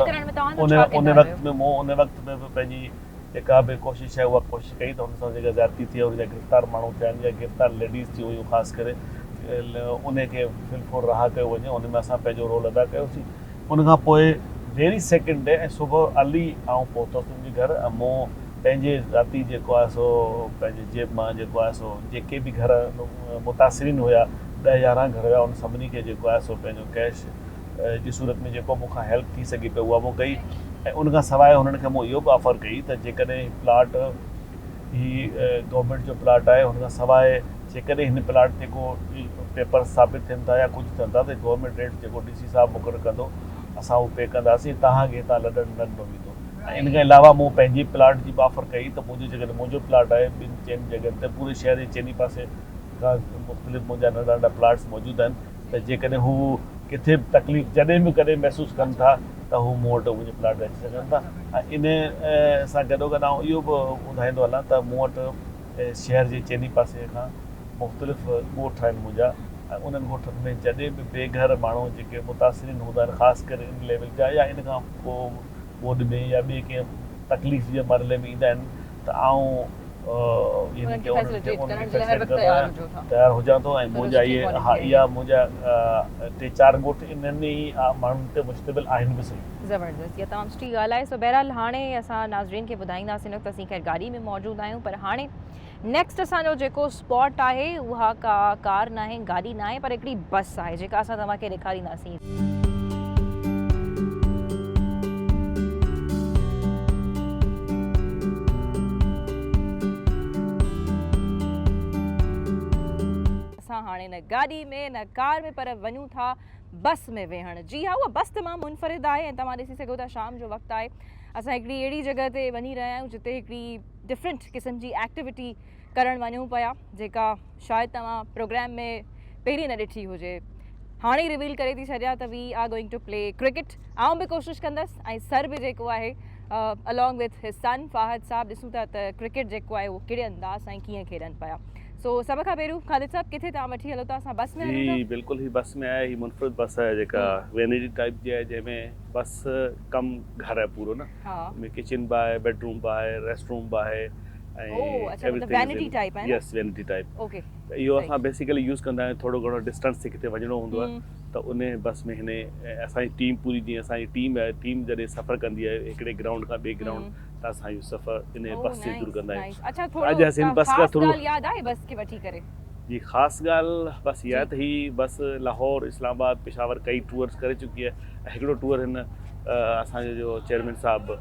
ان وقت ۾ مون ان وقت ۾ به پنهنجي جيڪا به ڪوشش آهي اها ڪوشش ڪئي ته هن سان جيڪا زيادتي ٿي آهي ان جا گرفتار ماڻهو ٿيا آهن يا گرفتار ليڊيز ٿيون هيون خاص ڪري انهي کي في الفور رها ڪيو وڃي ان ۾ اسان پنهنجو رول ادا ڪيوسين ان کان پوء ويري سيڪنڊ ڊي ۽ صبح ارلي آئون پهتس منهنجي گهر ۽ مون پنهنجي ذاتي جيڪو آهي سو پنهنجي جيب مان جيڪو آهي سو جيڪي به گهر متاثرين هيا ڏهه يارهن گهر هيا ان سڀني کي جيڪو آهي سو پنهنجو ڪيش جي صورت ۾ جيڪو مون کان هيلپ ٿي سگهي پئي اها مون ڪئي ۽ ان کان سواء هنن کي مون اهو به آفر ڪئي ته جيڪڏهن پلاٽ هي گورنمينٽ جو پلاٽ آهي ان کان سواء جيڪڏهن هن پلاٽ تي ڪو پيپر ثابت ٿين ٿا يا ڪجهه ٿين ٿا ته گورنمينٽ ريٽ جيڪو ڊي سي صاحب مقرر ڪندو اسان اهو پي ڪنداسين توهان کي هتان لڏڻ نه ڏنو ويندو ۽ ان کان علاوه مون پنهنجي پلاٽ جي به آفر ڪئي ته منهنجو جيڪڏهن منهنجو پلاٽ آهي ٻن چئن جڳهن تي پوري شهر جي چئني پاسي کان مختلف منهنجا ننڍا ننڍا پلاٽس موجود آهن ته جيڪڏهن هو ڪٿي به تڪليف جڏهن به ڪڏهن محسوس ڪن ٿا ته هو مون وٽ منهنجي پلاٽ تي اچي سگهن ٿا ۽ ان سان گڏوگڏ آئون اهو به ٻڌائيندو هلان ته مون وٽ شهر جي چئني پاسي کان مختلف ڳوٺ آهن منهنجا ۽ انهن ڳوٺن ۾ جڏهن به بي گهر ماڻهو جيڪي متاثرين هوندا آهن خاص ڪري ان ليول جا يا ان کان پوء ٻوڏ ۾ يا ٻئي ڪنهن تڪليف جي مرحلي ۾ ايندا آهن ته آئون انهن کي فيسليٽيٽ ڪرڻ جي لاء هر وقت تيار هجو ٿا. تيار هجان ٿو ۽ منهنجا اهي ها اها منهنجا ٽي چار ڳوٺ انهن ئي ماڻهن تي مشتمل آهن به سهي. زبردست اها تمام سٺي ڳالهه آهي سو بهرحال هاڻي اسان ناظرين کي ٻڌائينداسين هن وقت اسين خير گاڏي ۾ موجود آهيون پر هاڻي نيڪسٽ اسان جو جيڪو اسپاٽ آهي اها ڪا ڪار ناهي گاڏي ناهي پر هڪڙي بس آهي جيڪا اسان توهان کي ڏيکارينداسين. اسان هاڻي نه گاڏي ۾ نه ڪار ۾ پر وڃون ٿا بس ۾ ويهڻ. جي ها اها بس تمام منفرد آهي ۽ توهان ڏسي سگهو ٿا شام جو وقت آهي اسان هڪڙي اهڙي جڳهه تي وڃي رهيا آهيون جتي هڪڙي ڊفرنٽ قسم جي ايڪٽيوٽي ڪرڻ وڃون پيا جيڪا شايد توهان پروگرام ۾ پهرين نه ڏٺي هجي هاڻي ئي ريويل ڪري ٿي ڇڏيان ته we are going to play cricket آئون به ڪوشش ڪندس ۽ سر به جيڪو آهي along with his son Fahad صاحب ڏسون ٿا ته ڪرڪيٽ جيڪو آهي اهو ڪهڙي انداز سان ڪيئن کيڏن پيا سو سڀ کان پهريون خالد صاحب ڪٿي توهان وٺي هلو ٿا اسان بس ۾ هلون ٿا جي بلڪل هي بس ۾ آهي هي منفرد بس آهي جيڪا وينيٽي ٽائپ جي آهي جنهن ۾ بس ڪم گهر آهي پورو نه ها ۾ ڪچن به آهي بيڊ روم به آهي ريسٽ روم به آهي او اڇا مطلب وينٽي ٽائپ آهي نه يس وينٽي ٽائپ اوڪي ته اهو اسان بيسيڪلي يوز ڪندا آهيون ٿورو گهڻو ڊسٽنس تي ڪٿي وڃڻو هوندو آهي ته ان بس ۾ هن اسان جي ٽيم پوري جيئن اسان جي ٽيم آهي ٽيم جڏهن سفر ڪندي آهي هڪڙي گرائونڊ کان ٻئي گرائونڊ ته اسان اهو سفر ان بس جي ٿرو ڪندا آهيون اڇا ٿورو اڄ اسين بس کا ٿرو ياد آهي بس کي وٺي ڪري جي خاص ڳالهه بس اها ته هي بس لاهور اسلام آباد پشاور ڪئي ٽوئرز ڪري چڪي آهي هڪڙو ٽوئر هن اسان جو جو چيئرمين صاحب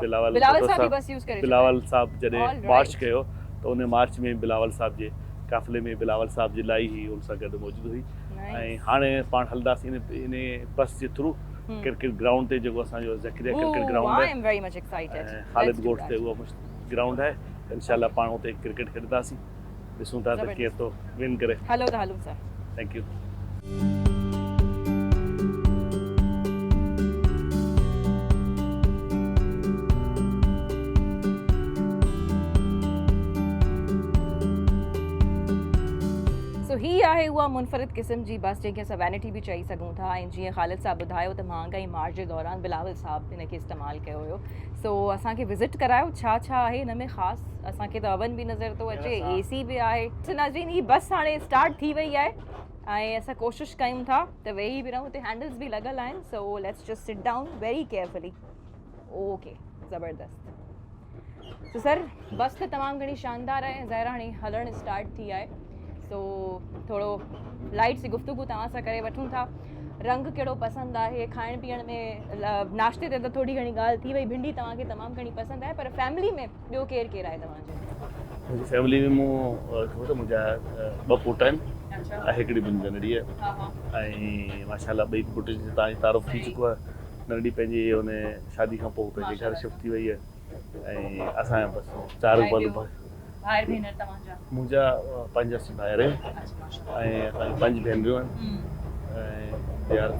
بلاول بلاول صاحب جڏهن مارچ ڪيو ته ان مارچ ۾ بلاول صاحب جي قافلي ۾ بلاول صاحب جي لاء هي ان سان گڏ موجود هئي ۽ هاڻي پاڻ هلنداسين ان بس جي ٿرو ڪرڪيٽ گرائونڊ تي جيڪو اسان جو زڪريا ڪرڪيٽ گرائونڊ آهي خالد ڳوٺ تي اهو گرائونڊ آهي انشاء الله پاڻ اتي ڪرڪيٽ کيڏنداسين ڏسون ٿا ته ڪير ٿو ون ڪري. هلو ته هلون سر. Thank you. سو هي آهي اها منفرد قسم جي بس جنهن کي اسان وينٽي به چئي سگهون ٿا ۽ جيئن خالد صاحب ٻڌايو ته مهانگائي مارچ جي دوران بلاول صاحب ان کي استعمال ڪيو هيو سو اسان کي وزٽ ڪرايو ڇا ڇا آهي هن ۾ خاص اسان کي ته اوون به نظر ٿو اچي اي سي به آهي سو ناظرين هي بس هاڻي اسٽارٽ ٿي وئي آهي ۽ اسان ڪوشش ڪيون ٿا ته ويهي به رهون هتي هينڊلز به لڳل آهن so let's just sit down very carefully okay زبردست سو سر بس ته تمام گهڻي شاندار آهي ظاهر هاڻي هلڻ اسٽارٽ ٿي آهي سو ٿورو لائٽ سي گفتگو توهان سان ڪري وٺون ٿا رنگ ڪهڙو پسند آهي کائڻ پيئڻ ۾ ناشتي تي ته ٿوري گهڻي ڳالهه ٿي وئي ڀنڊي توهان کي تمام گهڻي پسند آهي پر فيملي ۾ ٻيو ڪير ڪير آهي توهان جي؟ منهنجي فيملي ۾ مون چيو ته منهنجا ٻه پٽ آهن ۽ هڪڙي منهنجي ننڍڙي آهي ۽ ماشاء الله ٻئي پٽ جي توهان جي تعارف ٿي چڪو آهي ننڍڙي پنهنجي ان شادي کان پوء پنهنجي گهر شفٽ ٿي وئي آهي ۽ اسان جا بس چار ڀائر ڀينر توهان جا؟ منهنجا پنج اسين ڀائر آهيون ۽ اسان جون پنج ڀينريون آهن ۽ They are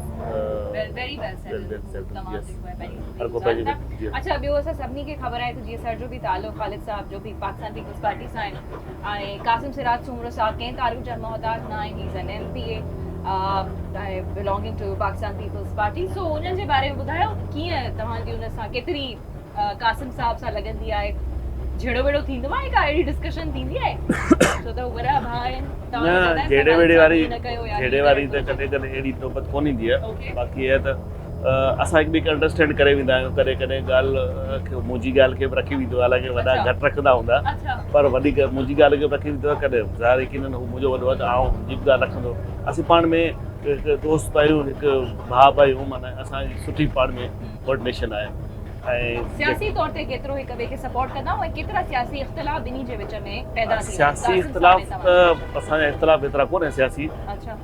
very well settled تمام جيڪو آهي هر ڪو پنهنجي جي اڇا ٻيو اسان سڀني کي خبر آهي ته جيئن سر جو به تعلق خالد صاحب جو به پاڪستان پيپلز پارٽي سان آهي ۽ قاسم سراج سومرو صاحب ڪنهن تعارف جا محتاج نه آهن he is an M P A belonging to Pakistan Peoples Party so انهن جي باري ۾ ٻڌايو ڪيئن توهان جي ان سان ڪيتري قاسم صاحب سان لڳندي آهي جهيڙو ويڙو ٿيندو آهي ڪا اهڙي ڊسڪشن ٿيندي آهي ڇو ته وڏا ڀاء آهن نه جهيڙي ويڙي واري جهيڙي واري ته ڪڏهن ڪڏهن اهڙي نوبت ڪونه ايندي آهي باقي اها ته اسان هڪ ٻئي کي انڊرسٽينڊ ڪري ويندا آهيون ڪڏهن ڪڏهن ڳالهه کي منهنجي ڳالهه کي به رکي ويندو آهي حالانڪه وڏا گهٽ رکندا هوندا پر وڌيڪ منهنجي ڳالهه کي به رکي ويندو آهي ڪڏهن ظاهر يقينن هو منهنجو وڏو آهي ته آئون هن جي به ڳالهه رکندو اسين پاڻ ۾ هڪ دوست آهيون هڪ ڀاء به آهيون معنيٰ اسان جي سٺي پاڻ ۾ ڪوآرڊينيشن آهي ۽ سياسي طور تي ڪيترو هڪ ٻئي کي سپورٽ ڪندا ۽ ڪيترا سياسي اختلاف ٻنهي جي وچ ۾ پيدا ٿي ويا سياسي اختلاف ته اسان جا اختلاف ايترا ڪونهن سياسي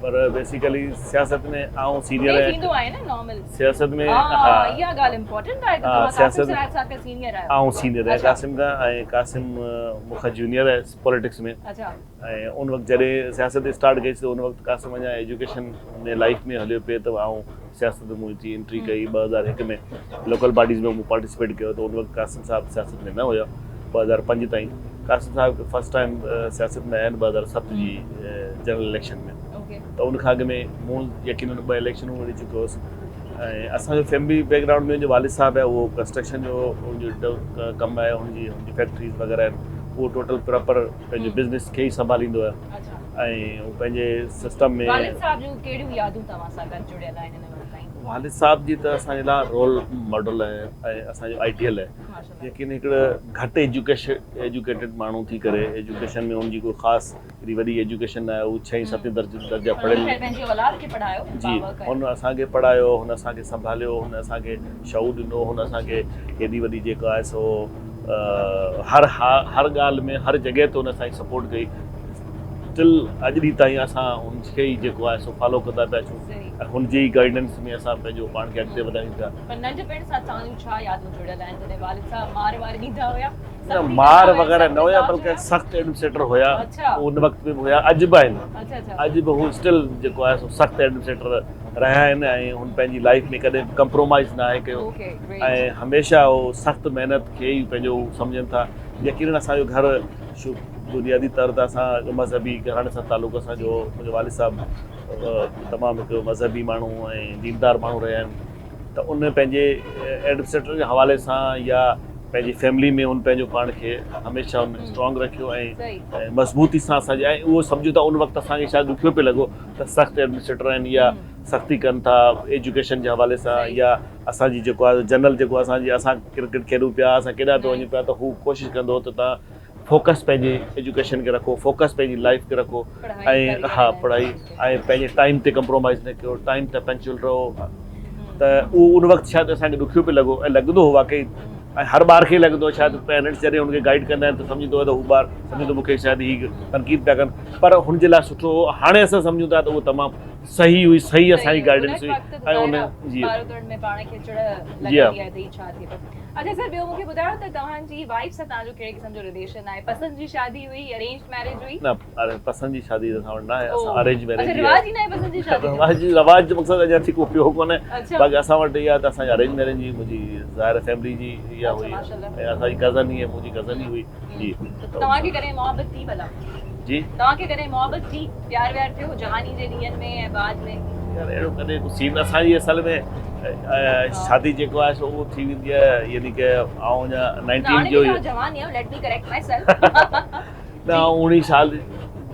پر بيسيڪلي سياست ۾ آئون سينيئر آهيان ٿيندو آهي نه نارمل سياست ۾ ها اها ڳالهه امپورٽنٽ آهي ته توهان قاسم سراج صاحب کان سينيئر آهيو آئون سينيئر آهيان قاسم کان ۽ قاسم مون کان جونيئر آهي پوليٽڪس ۾ ۽ ان وقت جڏهن سياست اسٽارٽ ڪئي ته ان وقت قاسم اڃا ايجوڪيشن ۾ لائيف ۾ هليو پئي ته آئون سياست ۾ مون جي انٽري ڪئي 2001 ۾ لوڪل باڊيز ۾ مون پارٽيسپيٽ ڪيو ته ان وقت قاسم صاحب سياست ۾ نه هيا 2005 تائين قاسم صاحب فرسٽ ٽائيم سياست ۾ آيا آهن 2007 جي جنرل اليڪشن ۾ ته ان کان اڳ ۾ مون يقينن ٻه اليڪشنون وڙهي چڪو هوس ۽ اسان جو فيملي بيڪ گرائونڊ ۾ منهنجو والد صاحب آهي اهو ڪنسٽرڪشن جو ان جو ڪم آهي ان جي ان جي فيڪٽريز وغيره آهن اهو ٽوٽل پراپر پنهنجو بزنس کي ئي سنڀاليندو آهي ۽ هو پنهنجي سسٽم ۾ والد صاحب جون ڪهڙيون يادون توهان سان گڏ جڙيل آهن هن وقت تائين؟ والد صاحب جي ته اسان جي لاء رول ماڊل آهي ۽ اسان جو آئيڊيل آهي يقين هڪڙو گهٽ ايجوڪيشن ايجوڪيٽيڊ ماڻهو ٿي ڪري ايجوڪيشن ۾ ان جي ڪوئي خاص ايڏي وڏي ايجوڪيشن نه آهي هو ڇهين ستين درجي درجا پڙهيل پنهنجي اولاد کي پڙهايو جي هن اسان کي پڙهايو هن اسان کي سنڀاليو هن اسان کي شعور ڏنو هن اسان کي هيڏي وڏي جيڪو آهي سو هر هر ڳالهه ۾ هر جڳهه تي هن اسان جي سپورٽ ڪئي ٽل اڄ ڏينهن تائين اسان هن کي ئي جيڪو آهي سو فالو ڪندا پيا اچون ۽ هن جي ئي گائيڊنس ۾ اسان پنهنجو پاڻ کي اڳتي وڌايون پيا. پر ننڍپڻ سان توهان جون ڇا يادون جڙيل آهن جڏهن والد صاحب مار وار ڏيندا هيا؟ نه مار وغيره نه هيا بلڪه سخت ايڊمنسٽريٽر هيا ان وقت به هيا اڄ به آهن اڄ به هو اسٽل جيڪو آهي سو سخت ايڊمنسٽريٽر رهيا آهن ۽ هن پنهنجي لائف ۾ ڪڏهن به ڪمپرومائز نه آهي ڪيو ۽ هميشه هو سخت محنت کي ئي پنهنجو سمجهن ٿا يقينن اسان جو گهر بنيادي طور ته اسان مذهبي گهراڻي سان تعلق اسان جو منهنجو والد صاحب تمام هڪ مذهبي ماڻهو ۽ ديندار ماڻهو رهيا آهن ته ان پنهنجي ايڊمنسٽريٽر جي حوالي سان يا پنهنجي فيملي ۾ ان پنهنجو پاڻ کي هميشه ان اسٽرانگ رکيو ۽ مضبوطي سان اسان جي ۽ اهو سمجهون ٿا ان وقت اسان کي شايد ڏکيو پئي لڳو ته سخت ايڊمنسٽريٽر آهن يا سختي ڪن ٿا ايجوڪيشن جي حوالي سان يا اسان جي جيڪو آهي جنرل جيڪو اسان جي اسان ڪرڪيٽ کيڏون پيا اسان ڪيڏانهن پيا وڃون پيا ته هو ڪوشش ڪندو ته تان فوڪس پنهنجي ايجوڪيشن کي رکو فوڪس پنهنجي لائف کي رکو ۽ ها پڙهائي ۽ پنهنجي ٽائيم تي ڪمپرومائز نه ڪيو ٽائيم تي پنچوئل رهو ته اهو ان وقت شايد اسان کي ڏکيو پئي لڳو ۽ لڳندو هو واقعي ۽ هر ٻار کي لڳندو شايد پيرنٽس جڏهن هن کي گائيڊ ڪندا آهن ته سمجهندو آهي ته هو ٻار سمجهندو مون کي شايد هي تنقيد پيا ڪن پر هن جي لاء سٺو هو هاڻي اسان سمجهون ٿا ته اهو تمام صحيح هئي صحيح اسان جي گائيڊنس هئي ۽ ان جي جي ها اڇا سر ٻيو مونکي ٻڌايو ته توهان جي وائيف سان توهان جو ڪهڙي قسم جو رليشن آهي پسند جي شادي هئي ارينجڊ ميريج هئي؟ نه پسند جي شادي ته اسان وٽ نه آهي اسان ارينج ميريج اڇا رواج ئي نه آهي پسند جي شادي جو رواج رواج جو مقصد اڃا ٺيڪ پيو ڪونهي باقي اسان وٽ اها ته اسان جي ارينج ميريج جي منهنجي ظاهر فيملي جي اها هئي ۽ اسان جي ڪزن ئي منهنجي ڪزن ئي هئي جي توهان کي ڪڏهن محبت ٿي ڀلا؟ جي توهان کي ڪڏهن محبت ٿي پيار ويار ٿيو جواني جي ڏينهن ۾ ۽ بعد ۾؟ يار اهڙو ڪڏهن ڪو سين اسان جي اصل ۾ شادي جيڪو آهي سو اهو ٿي ويندي آهي يعني ڪه آئون اڃا نائنٽين جو ئي جوان آهيان ليٽ مي ڪريڪٽ مائي سيلف نه آئون اوڻيهه سال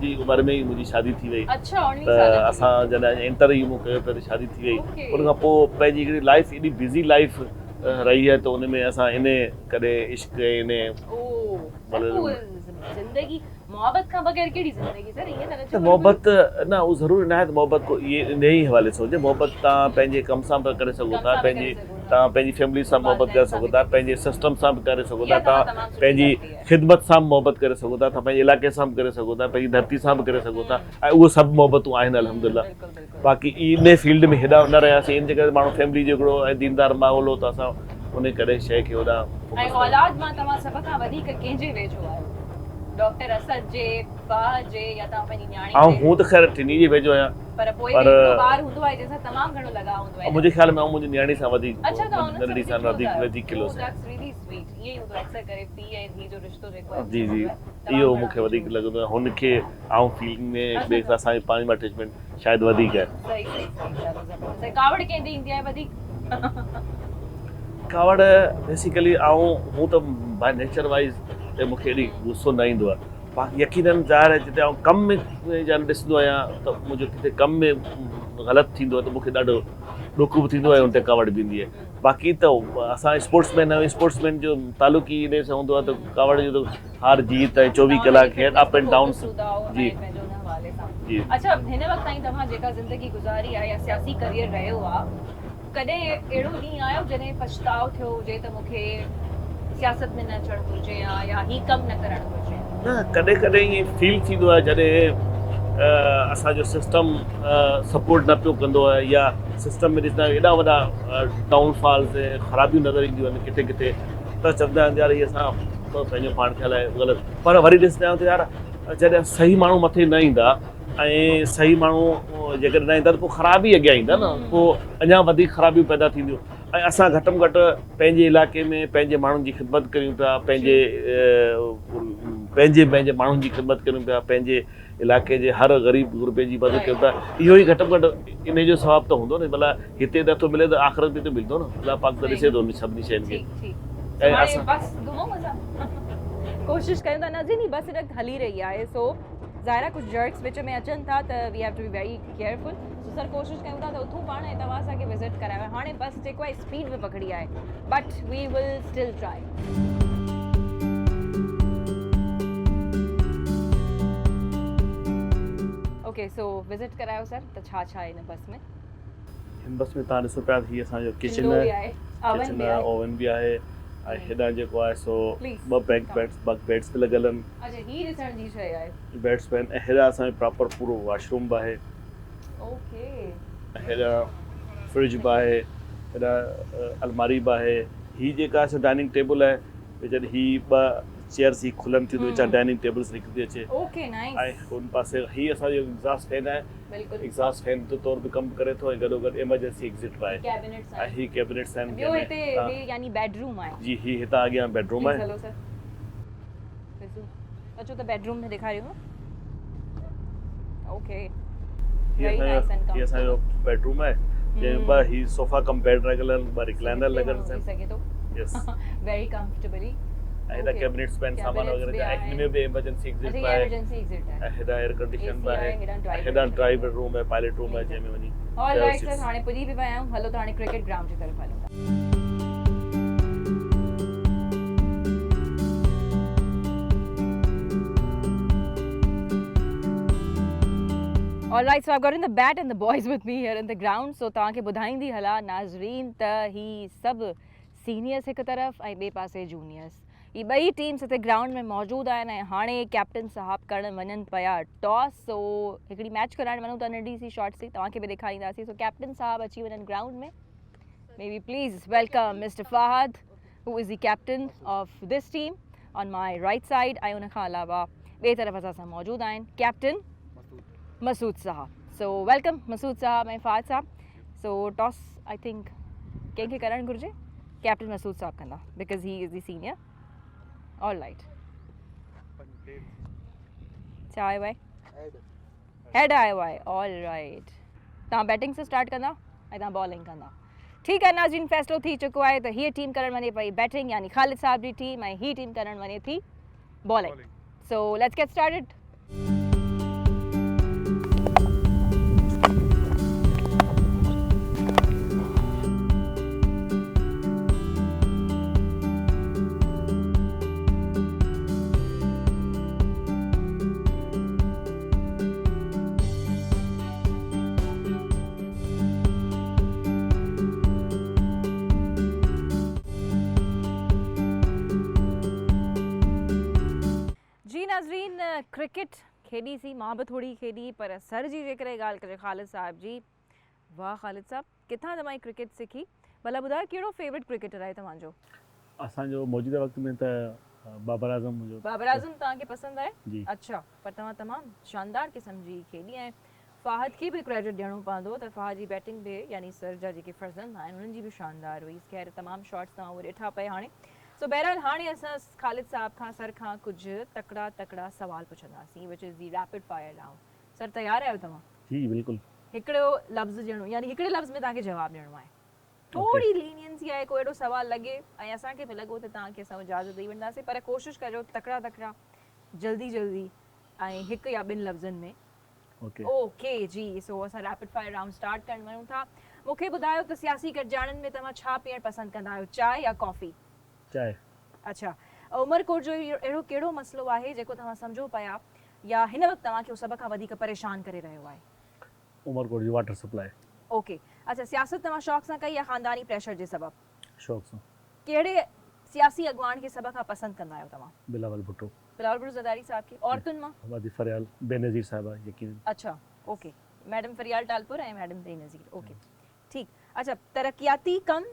جي عمر ۾ ئي منهنجي شادي ٿي وئي اڇا اوڻيهه سال ته اسان جڏهن انٽر ئي مون ڪيو پئي ته شادي ٿي وئي ان کان پوء پنهنجي هڪڙي لائف ايڏي بزي لائف رهي آهي ته ان ۾ اسان ان ڪڏهن عشق ۽ ان زندگي محبت کان بغير ڪهڙي زندگي سر ائين ته نه چئو محبت نه اهو ضروري ناهي ته محبت ڪو انهي ئي حوالي سان هجي محبت توهان پنهنجي ڪم سان به ڪري سگهو ٿا پنهنجي توهان پنهنجي فيملي سان محبت ڪري سگهو ٿا پنهنجي سسٽم سان به ڪري سگهو ٿا توهان پنهنجي خدمت سان به محبت ڪري سگهو ٿا توهان پنهنجي علائقي سان به ڪري سگهو ٿا پنهنجي ڌرتي سان به ڪري سگهو ٿا ۽ اهو سڀ محبتون آهن الحمدلله باقي انهي فيلڊ ۾ هيڏا نه رهياسين ان جي ڪري ماڻهو فيملي جو هڪڙو ۽ ديندار ماحول هو ته اسان انهي ڪري شيء کي هوڏانهن ۽ اولاد مان توهان سڀ کان وڌيڪ ڪنهن جي ويجهو آهيو؟ ڊاڪٽر اسد جي، فاهه جي يا توهان پنهنجي نياڻي آئون جي؟ هون ته خير ٽنهي جي ويجهو آهيان. پر پوء به هڪڙو ٻار هوندو آهي جنهن سان تمام گهڻو لڳاء هوندو آهي. منهنجي خيال ۾ آئون منهنجي نياڻي سان وڌيڪ اڇا توهان انهن سان ننڍي سان وڌيڪ وڌيڪ ڪلوز آهيو. وڌيڪ ڪلوز Oh آهيان. that's really sweet. ائين ئي هوندو آهي اڪثر ڪري پيء ۽ ڌيء جو رشتو جيڪو آهي جي جي هوندو آهي تمام اهو گهڻا مون کي وڌيڪ ويجهو. لڳندو آهي هن کي آئون فيلنگ ۾ هڪ اڇا ٻئي سان اڇا. اسان جي پاڻ ۾ اٽيچمينٽ شايد وڌيڪ آهي. صحيح صحيح صحيح چلو زبردست ۽ ڪاوڙ ڪنهن تي ايندي آهي وڌيڪ؟ ڪاوڙ بيسيڪلي آئون هون ته باء نيچر وائيز ته مون کي ايڏي غصو نه ايندو آهي باقي يقينن ظاهر آهي جتي آئون ڪم ۾ جان ڏسندو آهيان ته منهنجو ڪٿي ڪم ۾ غلط ٿيندو آهي ته مون کي ڏاڍو ڏک به ٿيندو آهي ان تي ڪاوڙ به ايندي آهي باقي ته اسان اسپورٽس مين آهيون اسپورٽس مين جو تعلق ئي ان سان هوندو آهي ته ڪاوڙ جو ته هار جيت ۽ چوويهه ڪلاڪ کيڏ اپ اينڊ ڊائونس جي جي. اڇا هن وقت تائين توهان جيڪا زندگي گذاري آهي يا سياسي ڪريئر رهيو آهي ڪڏهن اهڙو ڏينهن آيو جڏهن پڇتاء ٿيو هجي ته مون کي سياست ۾ نه اچڻ گهرجي ها يا هي ڪم نه ڪرڻ گهرجي ها؟ نه ڪڏهن ڪڏهن ائين فيل ٿيندو آهي جڏهن اسان جو سسٽم سپورٽ نه پيو ڪندو آهي يا سسٽم ۾ ڏسندا آهيون ايڏا وڏا ڊائون فالز ۽ خرابيون نظر اينديون آهن ڪٿي ڪٿي ته چوندا آهيون يار هي اسان پنهنجو پاڻ کي الائي غلط پر وري ڏسندا آهيون ته يار جڏهن صحيح ماڻهو مٿي نه ايندا ۽ صحيح ماڻهو جيڪڏهن نه ايندا ته پوء خراب ئي اڳيان ايندا نه پوء اڃا وڌيڪ خرابيون پيدا ٿينديون ۽ اسان گهٽ ۾ گهٽ پنهنجي علائقي ۾ پنهنجي ماڻهن جي خدمت ڪريون پيا پنهنجي پنهنجي پنهنجي ماڻهن جي خدمت ڪريون پيا پنهنجي علائقي جي هر غريب غربي جي مدد ڪريون پيا اهو ئي گهٽ ۾ گهٽ انهي جو ثواب ته هوندو نه ڀلا هتي نه ٿو ملي ته آخرت ۾ ته ملندو نه الله پاڪ ته ڏسي ٿو سڀني شين کي ۽ اسان ڪوشش ڪيون ٿا ناظرين هي بس هن وقت هلي رهي آهي سو ظاهر آهي ڪجهه جرڪس وچ ۾ اچن ٿا ته we have to be very careful so sir ڪوشش ڪيون ٿا ته اٿون پاڻ ۽ توهان اسان کي وزٽ ڪرايو هاڻي بس جيڪو آهي اسپيڊ به پڪڙي آهي but we will still try. Okay so visit ڪرايو سر ته ڇا ڇا آهي هن بس ۾. هن بس ۾ توهان ڏسو پيا ته هي اسان جو ڪچن آهي ڪچن آهي اوون به آهي ۽ هيڏانهن جيڪو آهي سو ٻه بيڪ بيڊس بڪ بيڊس به لڳل آهن. اڇا هي ڏسڻ جي شيء آهي. بيڊس به آهن ۽ هيڏانهن اسان جو پراپر پورو واش روم به آهي. اوڪي. ۽ هيڏانهن فرج به آهي هيڏانهن الماري به آهي. هي جيڪا آهي سو ڊائننگ ٽيبل آهي وچ هي ٻه چيئرس هي کلن ٿيون ته وچان ڊائننگ ٽيبلس نڪري ٿي اچي. Okay nice. ۽ هن پاسي هي اسان جو ايگزاسٽ فين آهي. بلڪل. ايگزاسٽ فين طور به ڪم ڪري ٿو ۽ گڏوگڏ ايمرجنسي ايگزٽ به آهي. ڪيبنٽس آهن. ۽ هي ڪيبنٽس آهن. ٻيو هتي هي يعني بيڊ روم آهي. جي هي هتان اڳيان بيڊ روم آهي. پليز هلو سر. ڏسو اچو ته بيڊ روم ۾ ڏيکاريون. اوڪي. هي اسان جو بيڊ روم آهي جنهن ۾ ٻه هي صوفا ڪم بيڊ لڳل آهن ٻه ريڪلائنر لڳل آهن. يس. ويري ڪمفرٽيبلي. ۽ هيڏا ڪيبنٽس به آهن سامان وغيره جا ۽ هن ۾ به ايمرجنسي ايگزٽ به آهي. ۽ هيڏا ايئر ڪنڊيشن به آهي ۽ هيڏا ڊرائيور روم ۽ پائلٽ روم آهي جنهن ۾ وڃي آل رائيٽ سر هاڻي پڄي به ويا آهيون هلو ته هاڻي ڪرڪيٽ گرائونڊ جي طرف هلون ٿا. All right, so I've gotten the bat and the boys with me here in the ground. So توهان کي ٻڌائيندي هلان ناظرين ته هي سڀ سينيئرس هڪ طرف ۽ ٻئي پاسي جونيئرس هي ٻئي ٽيمز هتي گرائونڊ ۾ موجود آهن ۽ هاڻي ڪيپٽن صاحب ڪرڻ وڃن پيا ٽاس سو هڪڙي ميچ ڪرائڻ وڃون ٿا ننڍي سي شارٽ سي توهان کي به ڏيکارينداسين سو ڪيپٽن صاحب اچي وڃن ground ۾ may we please welcome mister Fahad who is the captain of this team on my right side ۽ ان کان علاوه ٻئي طرف اسان سان موجود آهن ڪيپٽن مسعود صاحب سو welcome Masood صاحب ۽ فهد صاحب سو ٽاس I think ڪنهن کي ڪرڻ گهرجي ڪيپٽن مسعود صاحب ڪندا because he is the senior all right ڇا آيو آهي هيڊ آيو آهي آل رائيٽ توهان بيٽنگ سان اسٽارٽ ڪندا ۽ توهان بالنگ ڪندا ٺيڪ آهي ناظرين فيصلو ٿي چڪو آهي ته هيء ٽيم ڪرڻ وڃي پئي بيٽنگ يعني خالد صاحب جي ٽيم ۽ هي ٽيم ڪرڻ وڃي ٿي bowling so let's get started جي ناظرين ڪرڪيٽ کيڏي سي مان به ٿوري کيڏي پر سر جي جيڪڏهن ڳالهه ڪجي خالد صاحب جي واهه خالد صاحب ڪٿان توهان هي ڪرڪيٽ سکي ڀلا ٻڌايو ڪهڙو فيورٽ ڪرڪيٽر آهي توهان جو. اسان جو موجوده وقت ۾ ته بابر اعظم منهنجو. بابر اعظم توهان کي پسند آهي جي. اڇا پر توهان تمام شاندار قسم جي کيڏي ۽ فهد کي به ڪريڊٽ ڏيڻو پوندو ته فهد جي بيٽنگ به يعني سر جا جيڪي فرزند آهن انهن جي به شاندار هئي خير تمام شاٽس توهان اهي ڏٺا پئي هاڻي سو بهرحال هاڻي اسان خالد صاحب کان سر کان ڪجهه تڪڙا تڪڙا سوال پڇنداسين which is the rapid fire round sir تيار آهيو توهان؟ جي بلڪل. هڪڙو لفظ ڏيڻو يعني هڪڙي لفظ ۾ توهان کي جواب ڏيڻو آهي ٿوري لينينسي آهي ڪو اهڙو سوال لڳي ۽ اسان کي به لڳو ته توهان کي اسان اجازت ڏئي وٺنداسين پر ڪوشش ڪجو تڪڙا تڪڙا جلدي جلدي ۽ هڪ يا ٻن لفظن ۾. اوڪي جي سو اسان ريپڊ فائر رائونڊ اسٽارٽ ڪرڻ وڃون ٿا مون کي ٻڌايو ته سياسي گڏجاڻين ۾ توهان ڇا پيئڻ پسند ڪندا آهيو چانهه يا ڪافي؟ چانهه. اڇا عمرڪوٽ جو اهڙو ڪهڙو مسئلو آهي جيڪو توهان سمجهو پيا يا هن وقت توهان کي اهو سڀ کان وڌيڪ پريشان ڪري رهيو آهي؟ عمرڪوٽ جي واٽر سپلائي. اوڪي اڇا سياست توهان شوق سان ڪئي يا خانداني پريشر جي سبب؟ شوق سان. ڪهڙي سياسي اڳواڻ کي سڀ کان پسند ڪندا آهيو توهان؟ بلاول ڀٽو. بلاول ڀٽو زرداري صاحب کي. عورتن مان؟ وادي فريال بينظير صاحبه يقينن. اڇا okay madam Faryal Talpur ۽ madam Benazir okay ٺيڪ اڇا ترقياتي ڪم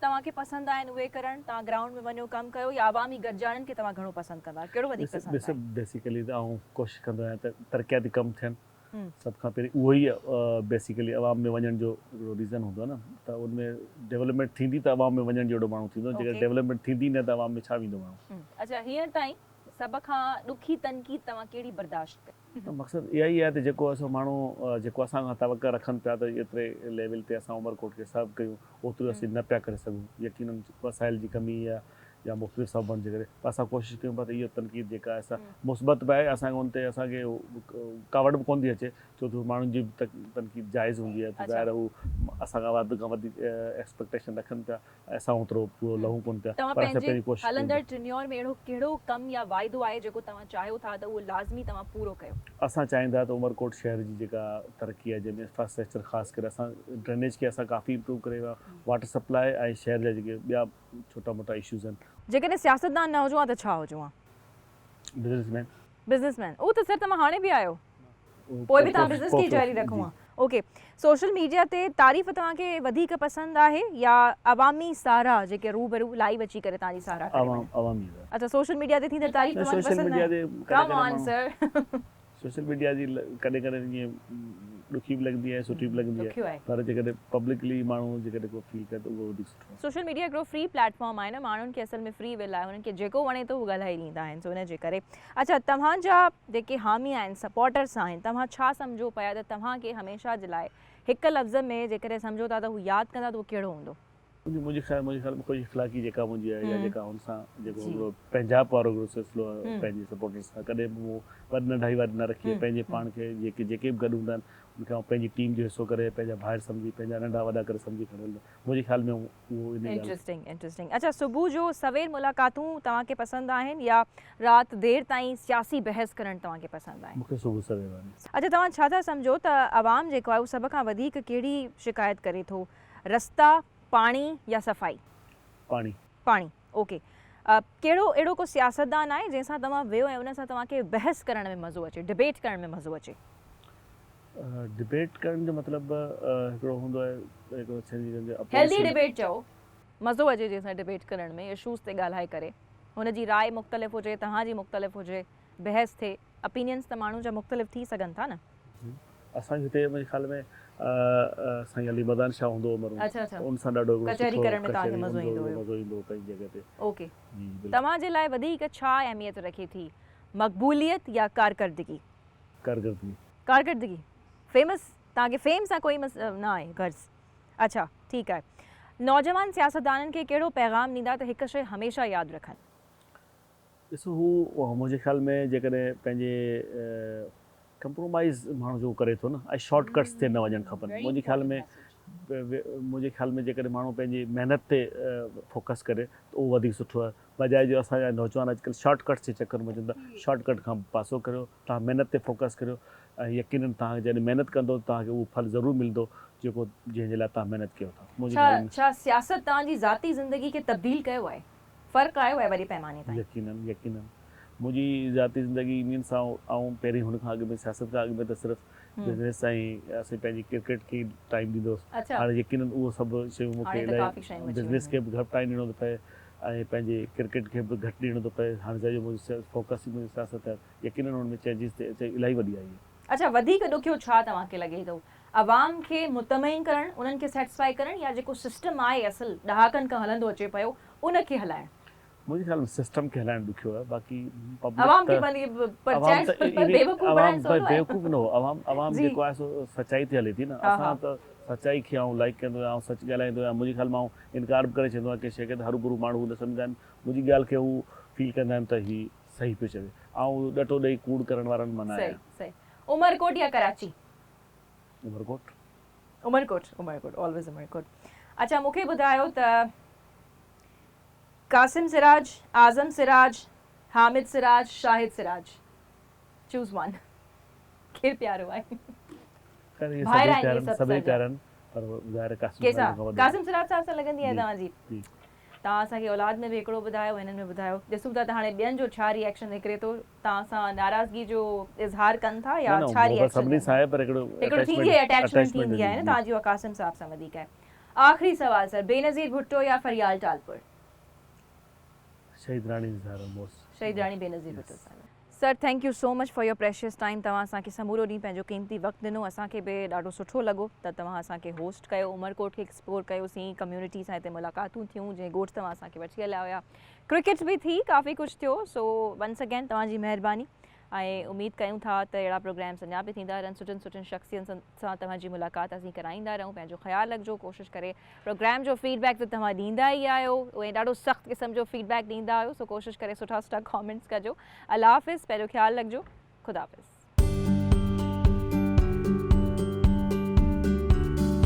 توهان کي پسند آهن اهي ڪرڻ توهان گرائونڊ ۾ وڃو ڪم ڪيو يا عوامي گڏجاڻين کي توهان گهڻو پسند ڪندا آهيو ڪهڙو وڌيڪ پسند آهي؟ بيسيڪلي ته آئون ڪوشش ڪندو آهيان ته ترقياتي ڪم ٿين سڀ کان پهرين اهو ئي بيسيڪلي عوام ۾ وڃڻ جو هڪڙو ريزن هوندو آهي نه ته ان ۾ ڊولپمينٽ ٿيندي ته عوام ۾ وڃڻ جهڙو ماڻهو ٿيندو جيڪڏهن ڊولپمينٽ ٿيندي نه ته عوام ۾ ڇا ويندو ماڻهو. اڇا هينئر تائين سڀ کان ڏکي تنقيد توهان ڪهڙي برداشت ڪئي؟ ته مقصد اها ئي آهي ته جيڪو اسان ماڻهو جيڪو اسان کان توقع رکن پيا ته ايتري ليول تي اسان عمرڪوٽ کي سرو ڪيون اوترو اسين نه پيا ڪري سگهون يقينن وسائل جي ڪمي يا يا مختلف سببن جي ڪري پر اسان ڪوشش ڪيون پيا ته اها تنقيد جيڪا آهي سا مثبت به آهي اسان کي ان تي اسان کي ڪاوڙ به ڪونه ٿي اچي ڇو ته ماڻهن جي به تنقيد جائز هوندي آهي ته ظاهر آهي هو اسان کان وڌ کان وڌيڪ ايڪسپيڪٽيشن رکن پيا ۽ اسان اوترو پورو لهون ڪونه پيا توهان پر اسان پنهنجي پنهنجي ڪوشش ڪيون هلندڙ پيا. ٽينيور ۾ اهڙو ڪهڙو ڪم يا واعدو آهي جيڪو توهان چاهيو ٿا ته اهو لازمي توهان پورو ڪيو؟ اسان چاهيندا ته عمرڪوٽ شهر جي جيڪا ترقي آهي جنهن ۾ انفراسٽرڪچر خاص ڪري اسان ڊرينيج کي اسان ڪافي امپروو ڪري ويا واٽر سپلاء ۽ شهر جا جيڪي ٻيا ڇوٽا موٽا اشوز آهن. جيڪڏهن سياستدان نه هجو ها ته ڇا هجو ها؟ بزنس مين. بزنس مين اهو ته سر توهان هاڻي به آهيو پوء به توهان بزنس کي ئي جاري رکو ها. اوڪي سوشل ميڊيا تي تعريف توهان کي وڌيڪ پسند آهي يا عوامي ساراهه جيڪي روبرو لائيو اچي ڪري توهان جي ساراهه ڪري وڃن؟ عوامي ساراهه. اڇا سوشل ميڊيا تي ٿيندڙ تعريف توهان کي پسند ناهي؟ ڪم آن سر. سوشل ميڊيا جي ڪڏهن ڪڏهن ائين ڏکي به لڳندي آهي سٺي به لڳندي آهي پر جيڪڏهن پبلڪلي ماڻهو جيڪڏهن ڪو فيل ڪري ته اهو وڌيڪ سٺو آهي. سوشل ميڊيا هڪڙو فري پليٽ فارم آهي نه ماڻهن کي اصل ۾ فري ول آهي انهن کي جيڪو وڻي ٿو هو ڳالهائي ڏيندا آهن سو ان جي ڪري اڇا توهان جا جيڪي حامي آهن سپورٽرس آهن توهان ڇا سمجهو پيا ته توهان کي هميشه جي لاء هڪ لفظ ۾ جيڪڏهن سمجهو ٿا ته هو ياد ڪندا ته اهو ڪهڙو هوندو؟ منهنجي خيال منهنجي خيال ۾ خوش اخلاقي جيڪا منهنجي آهي يا جيڪا هن سان جيڪو هڪڙو پنهنجائپ وارو هڪڙو سلسلو آهي پنهنجي سپورٽرس سان ڪڏهن به مون وڏ ننڍائي واري نه رکي آهي پنهنجي پاڻ کي جيڪي جيڪي به گڏ هوندا آهن ان کي آئون پنهنجي ٽيم جو حصو ڪري پنهنجا ڀائر سمجهي پنهنجا ننڍا وڏا ڪري سمجهي کڻي هلندو منهنجي خيال ۾ اهو ان ڳالهه انٽريسٽنگ انٽريسٽنگ اڇا صبح جو سوير ملاقاتون توهان کي پسند آهن يا رات دير تائين سياسي بحث ڪرڻ توهان کي پسند آهي؟ مون کي صبح سوير واري. اڇا توهان ڇا ٿا سمجهو ته عوام جيڪو آهي اهو سڀ کان وڌيڪ ڪهڙي شڪايت ڪري ٿو رستا، پاڻي يا صفائي؟ پاڻي. پاڻي اوڪي. ڪهڙو اهڙو ڪو سياستدان آهي جنهن سان توهان ويهو ۽ ان سان توهان کي بحث ڪرڻ ۾ مزو اچي، ڊبيٽ ڪرڻ ۾ مزو اچي؟ ڊبيٽ ڪرڻ جو مطلب هڪڙو هوندو آهي هڪڙو هيلدي ڊبيٽ چئو، مزو اچي جنهن سان ڊبيٽ ڪرڻ ۾ اشوز تي ڳالهائي ڪري هن جي راء مختلف هجي توهان جي مختلف هجي بحث ٿئي اپينينز ته ماڻهن جا مختلف ٿي سگهن ٿا نه. اسان جي هتي منهنجي خيال ۾ سائين علي مردان شاهه هوندو هو مرحوم ان سان ڏاڍو هڪڙو ڪچهري سٺو ڪرڻ ۾ توهان کي ڪچهري مزو ايندو هيو. مزو ايندو هو پنهنجي جڳهه تي. اوڪي جي بلڪل. توهان جي لاء وڌيڪ ڇا اهميت رکي ٿي مقبوليت يا ڪارڪردگي؟ ڪارڪردگي. ڪارڪردگي فيمس توهان کي فيم سان ڪوئي نه آهي غرض اڇا ٺيڪ آهي نوجوان سياستدانن کي ڪهڙو پيغام ڏيندا ته هڪ شيء هميشه ياد رکن؟ ڏسو هو منهنجي خيال ۾ جيڪڏهن پنهنجي ڪمپرومائيز ماڻهو جيڪو ڪري ٿو نه ۽ شارٽ ڪٽس تي نه وڃڻ کپن منهنجي خيال ۾ منهنجي خيال ۾ جيڪڏهن ماڻهو پنهنجي محنت تي فوڪس ڪري ته اهو وڌيڪ سٺو آهي بجاء جو اسان جا نوجوان اڄڪلهه شارٽ ڪٽس جي چڪر ۾ اچن ٿا شارٽ ڪٽ کان پاسو ڪريو توهان محنت تي فوڪس ڪريو ۽ يقينن توهان جڏهن محنت ڪندو ته توهان کي اهو ڦل ضرور ملندو جيڪو جنهن جي لاء توهان محنت ڪيو ٿا منهنجي ڇا خيال ۾ ڇا سياست توهان جي ذاتي زندگي کي تبديل ڪيو آهي؟ فرق آيو آهي وڏي پئماني تائين. يقينن يقينن منهنجي ذاتي زندگي مينس آئون پهرين هن کان اڳ ۾ سياست کان اڳ ۾ ته صرف بزنس ۽ اسين پنهنجي ڪرڪيٽ کي ئي ٽائيم ڏيندو هوس هاڻي يقينن اهو سڀ شيون مون کي الاهي بزنس کي به گهٽ ٽائيم ڏيڻو ٿو پئي ۽ پنهنجي ڪرڪيٽ کي به گهٽ ڏيڻو ٿو پئي هاڻي سڄو منهنجو فوڪس ئي منهنجي سياست آهي يقينن ان ۾ چينجز الاهي وڏي آئي آهي. اڇا وڌيڪ ڏکيو ڇا توهان کي لڳي ٿو عوام کي مطمئن ڪرڻ انهن کي سيٽسفائي ڪرڻ يا جيڪو سسٽم آهي اصل ڏهاڪن کان هلندو اچي پيو ان کي هلائڻ؟ منهنجي خيال ۾ سسٽم کي هلائڻ ڏکيو آهي باقي پبلڪ عوام کي پرچائڻ بيوقوف بڻائڻ سولو آهي. بيوقوف نه عوام عوام جيڪو آهي سو سچائي تي هلي ٿي نه اسان ته سچائي کي آئون لائيڪ ڪندو آهيان آئون سچ ڳالهائيندو آهيان منهنجي خيال ۾ آئون انڪار به ڪري ڇڏيندو آهيان ڪنهن شيء کي ته هروڀرو ماڻهو نه سمجهندا آهن منهنجي ڳالهه کي هو فيل ڪندا آهن ته هي صحيح پيو چوي آئون ڏٽو ڏئي ڪوڙ ڪرڻ وارن مان نه آهيان. صحيح صحيح عمرڪوٽ يا ڪراچي؟ عمرڪوٽ. عمرڪوٽ عمرڪوٽ آلويز عمرڪوٽ اڇا مون کي ٻڌايو ته قاسم سراج، اعظم سراج، حامد سراج، شاهد سراج چوز ون ڪير پيارو آهي؟ ڀائر آهن اهي سڀ سڀئي پيارا آهن پر ظاهر آهي قاسم سراج کان وڏو قاسم سراج صاحب سان لڳندي آهي توهان جي توهان اسان کي اولاد ۾ به هڪڙو ٻڌايو هنن ۾ ٻڌايو ڏسون ٿا ته هاڻي ٻين جو ڇا ري ايڪشن نڪري ٿو توهان سان ناراضگي جو اظهار ڪن ٿا يا ڇا ري ايڪشن سڀني سان آهي پر هڪڙو هڪڙو ٿيندي آهي اٽيچمينٽ ٿيندي آهي نه توهان جي اها قاسم صاحب سان وڌيڪ آهي آخري سوال سر بينظير ڀٽو يا فريال ٽالپر؟ شهيد راڻي زهرا موس. شهيد راڻي بينظير ڀٽو صاحب. Sir thank you so much for your precious time توهان اسان کي سمورو ڏينهن پنهنجو قيمتي وقت ڏنو اسان کي به ڏاڍو سٺو لڳو ته توهان اسان کي هوسٽ ڪيو عمرڪوٽ کي ايڪسپلور ڪيوسين ڪميونٽي سان هتي ملاقاتون ٿيون جنهن ڳوٺ توهان اسان کي وٺي هليا هيا ڪرڪيٽ به ٿي ڪافي ڪجهه ٿيو سو ونس اگين توهان جي مهرباني ۽ اميد ڪيون ٿا ته اهڙا پروگرامس اڃا به ٿيندا رهن سٺن سٺن شخصين سان توهان جي ملاقات اسين ڪرائيندا رهون پنهنجو خيال رکجو ڪوشش ڪري پروگرام جو فيڊ بيڪ ته توهان ڏيندا ئي آهيو ۽ ڏاڍو سخت قسم جو فيڊ بيڪ ڏيندا آهيو سو ڪوشش ڪري سٺا سٺا ڪامينٽس ڪجو الله حافظ پنهنجو خيال رکجو خدا حافظ.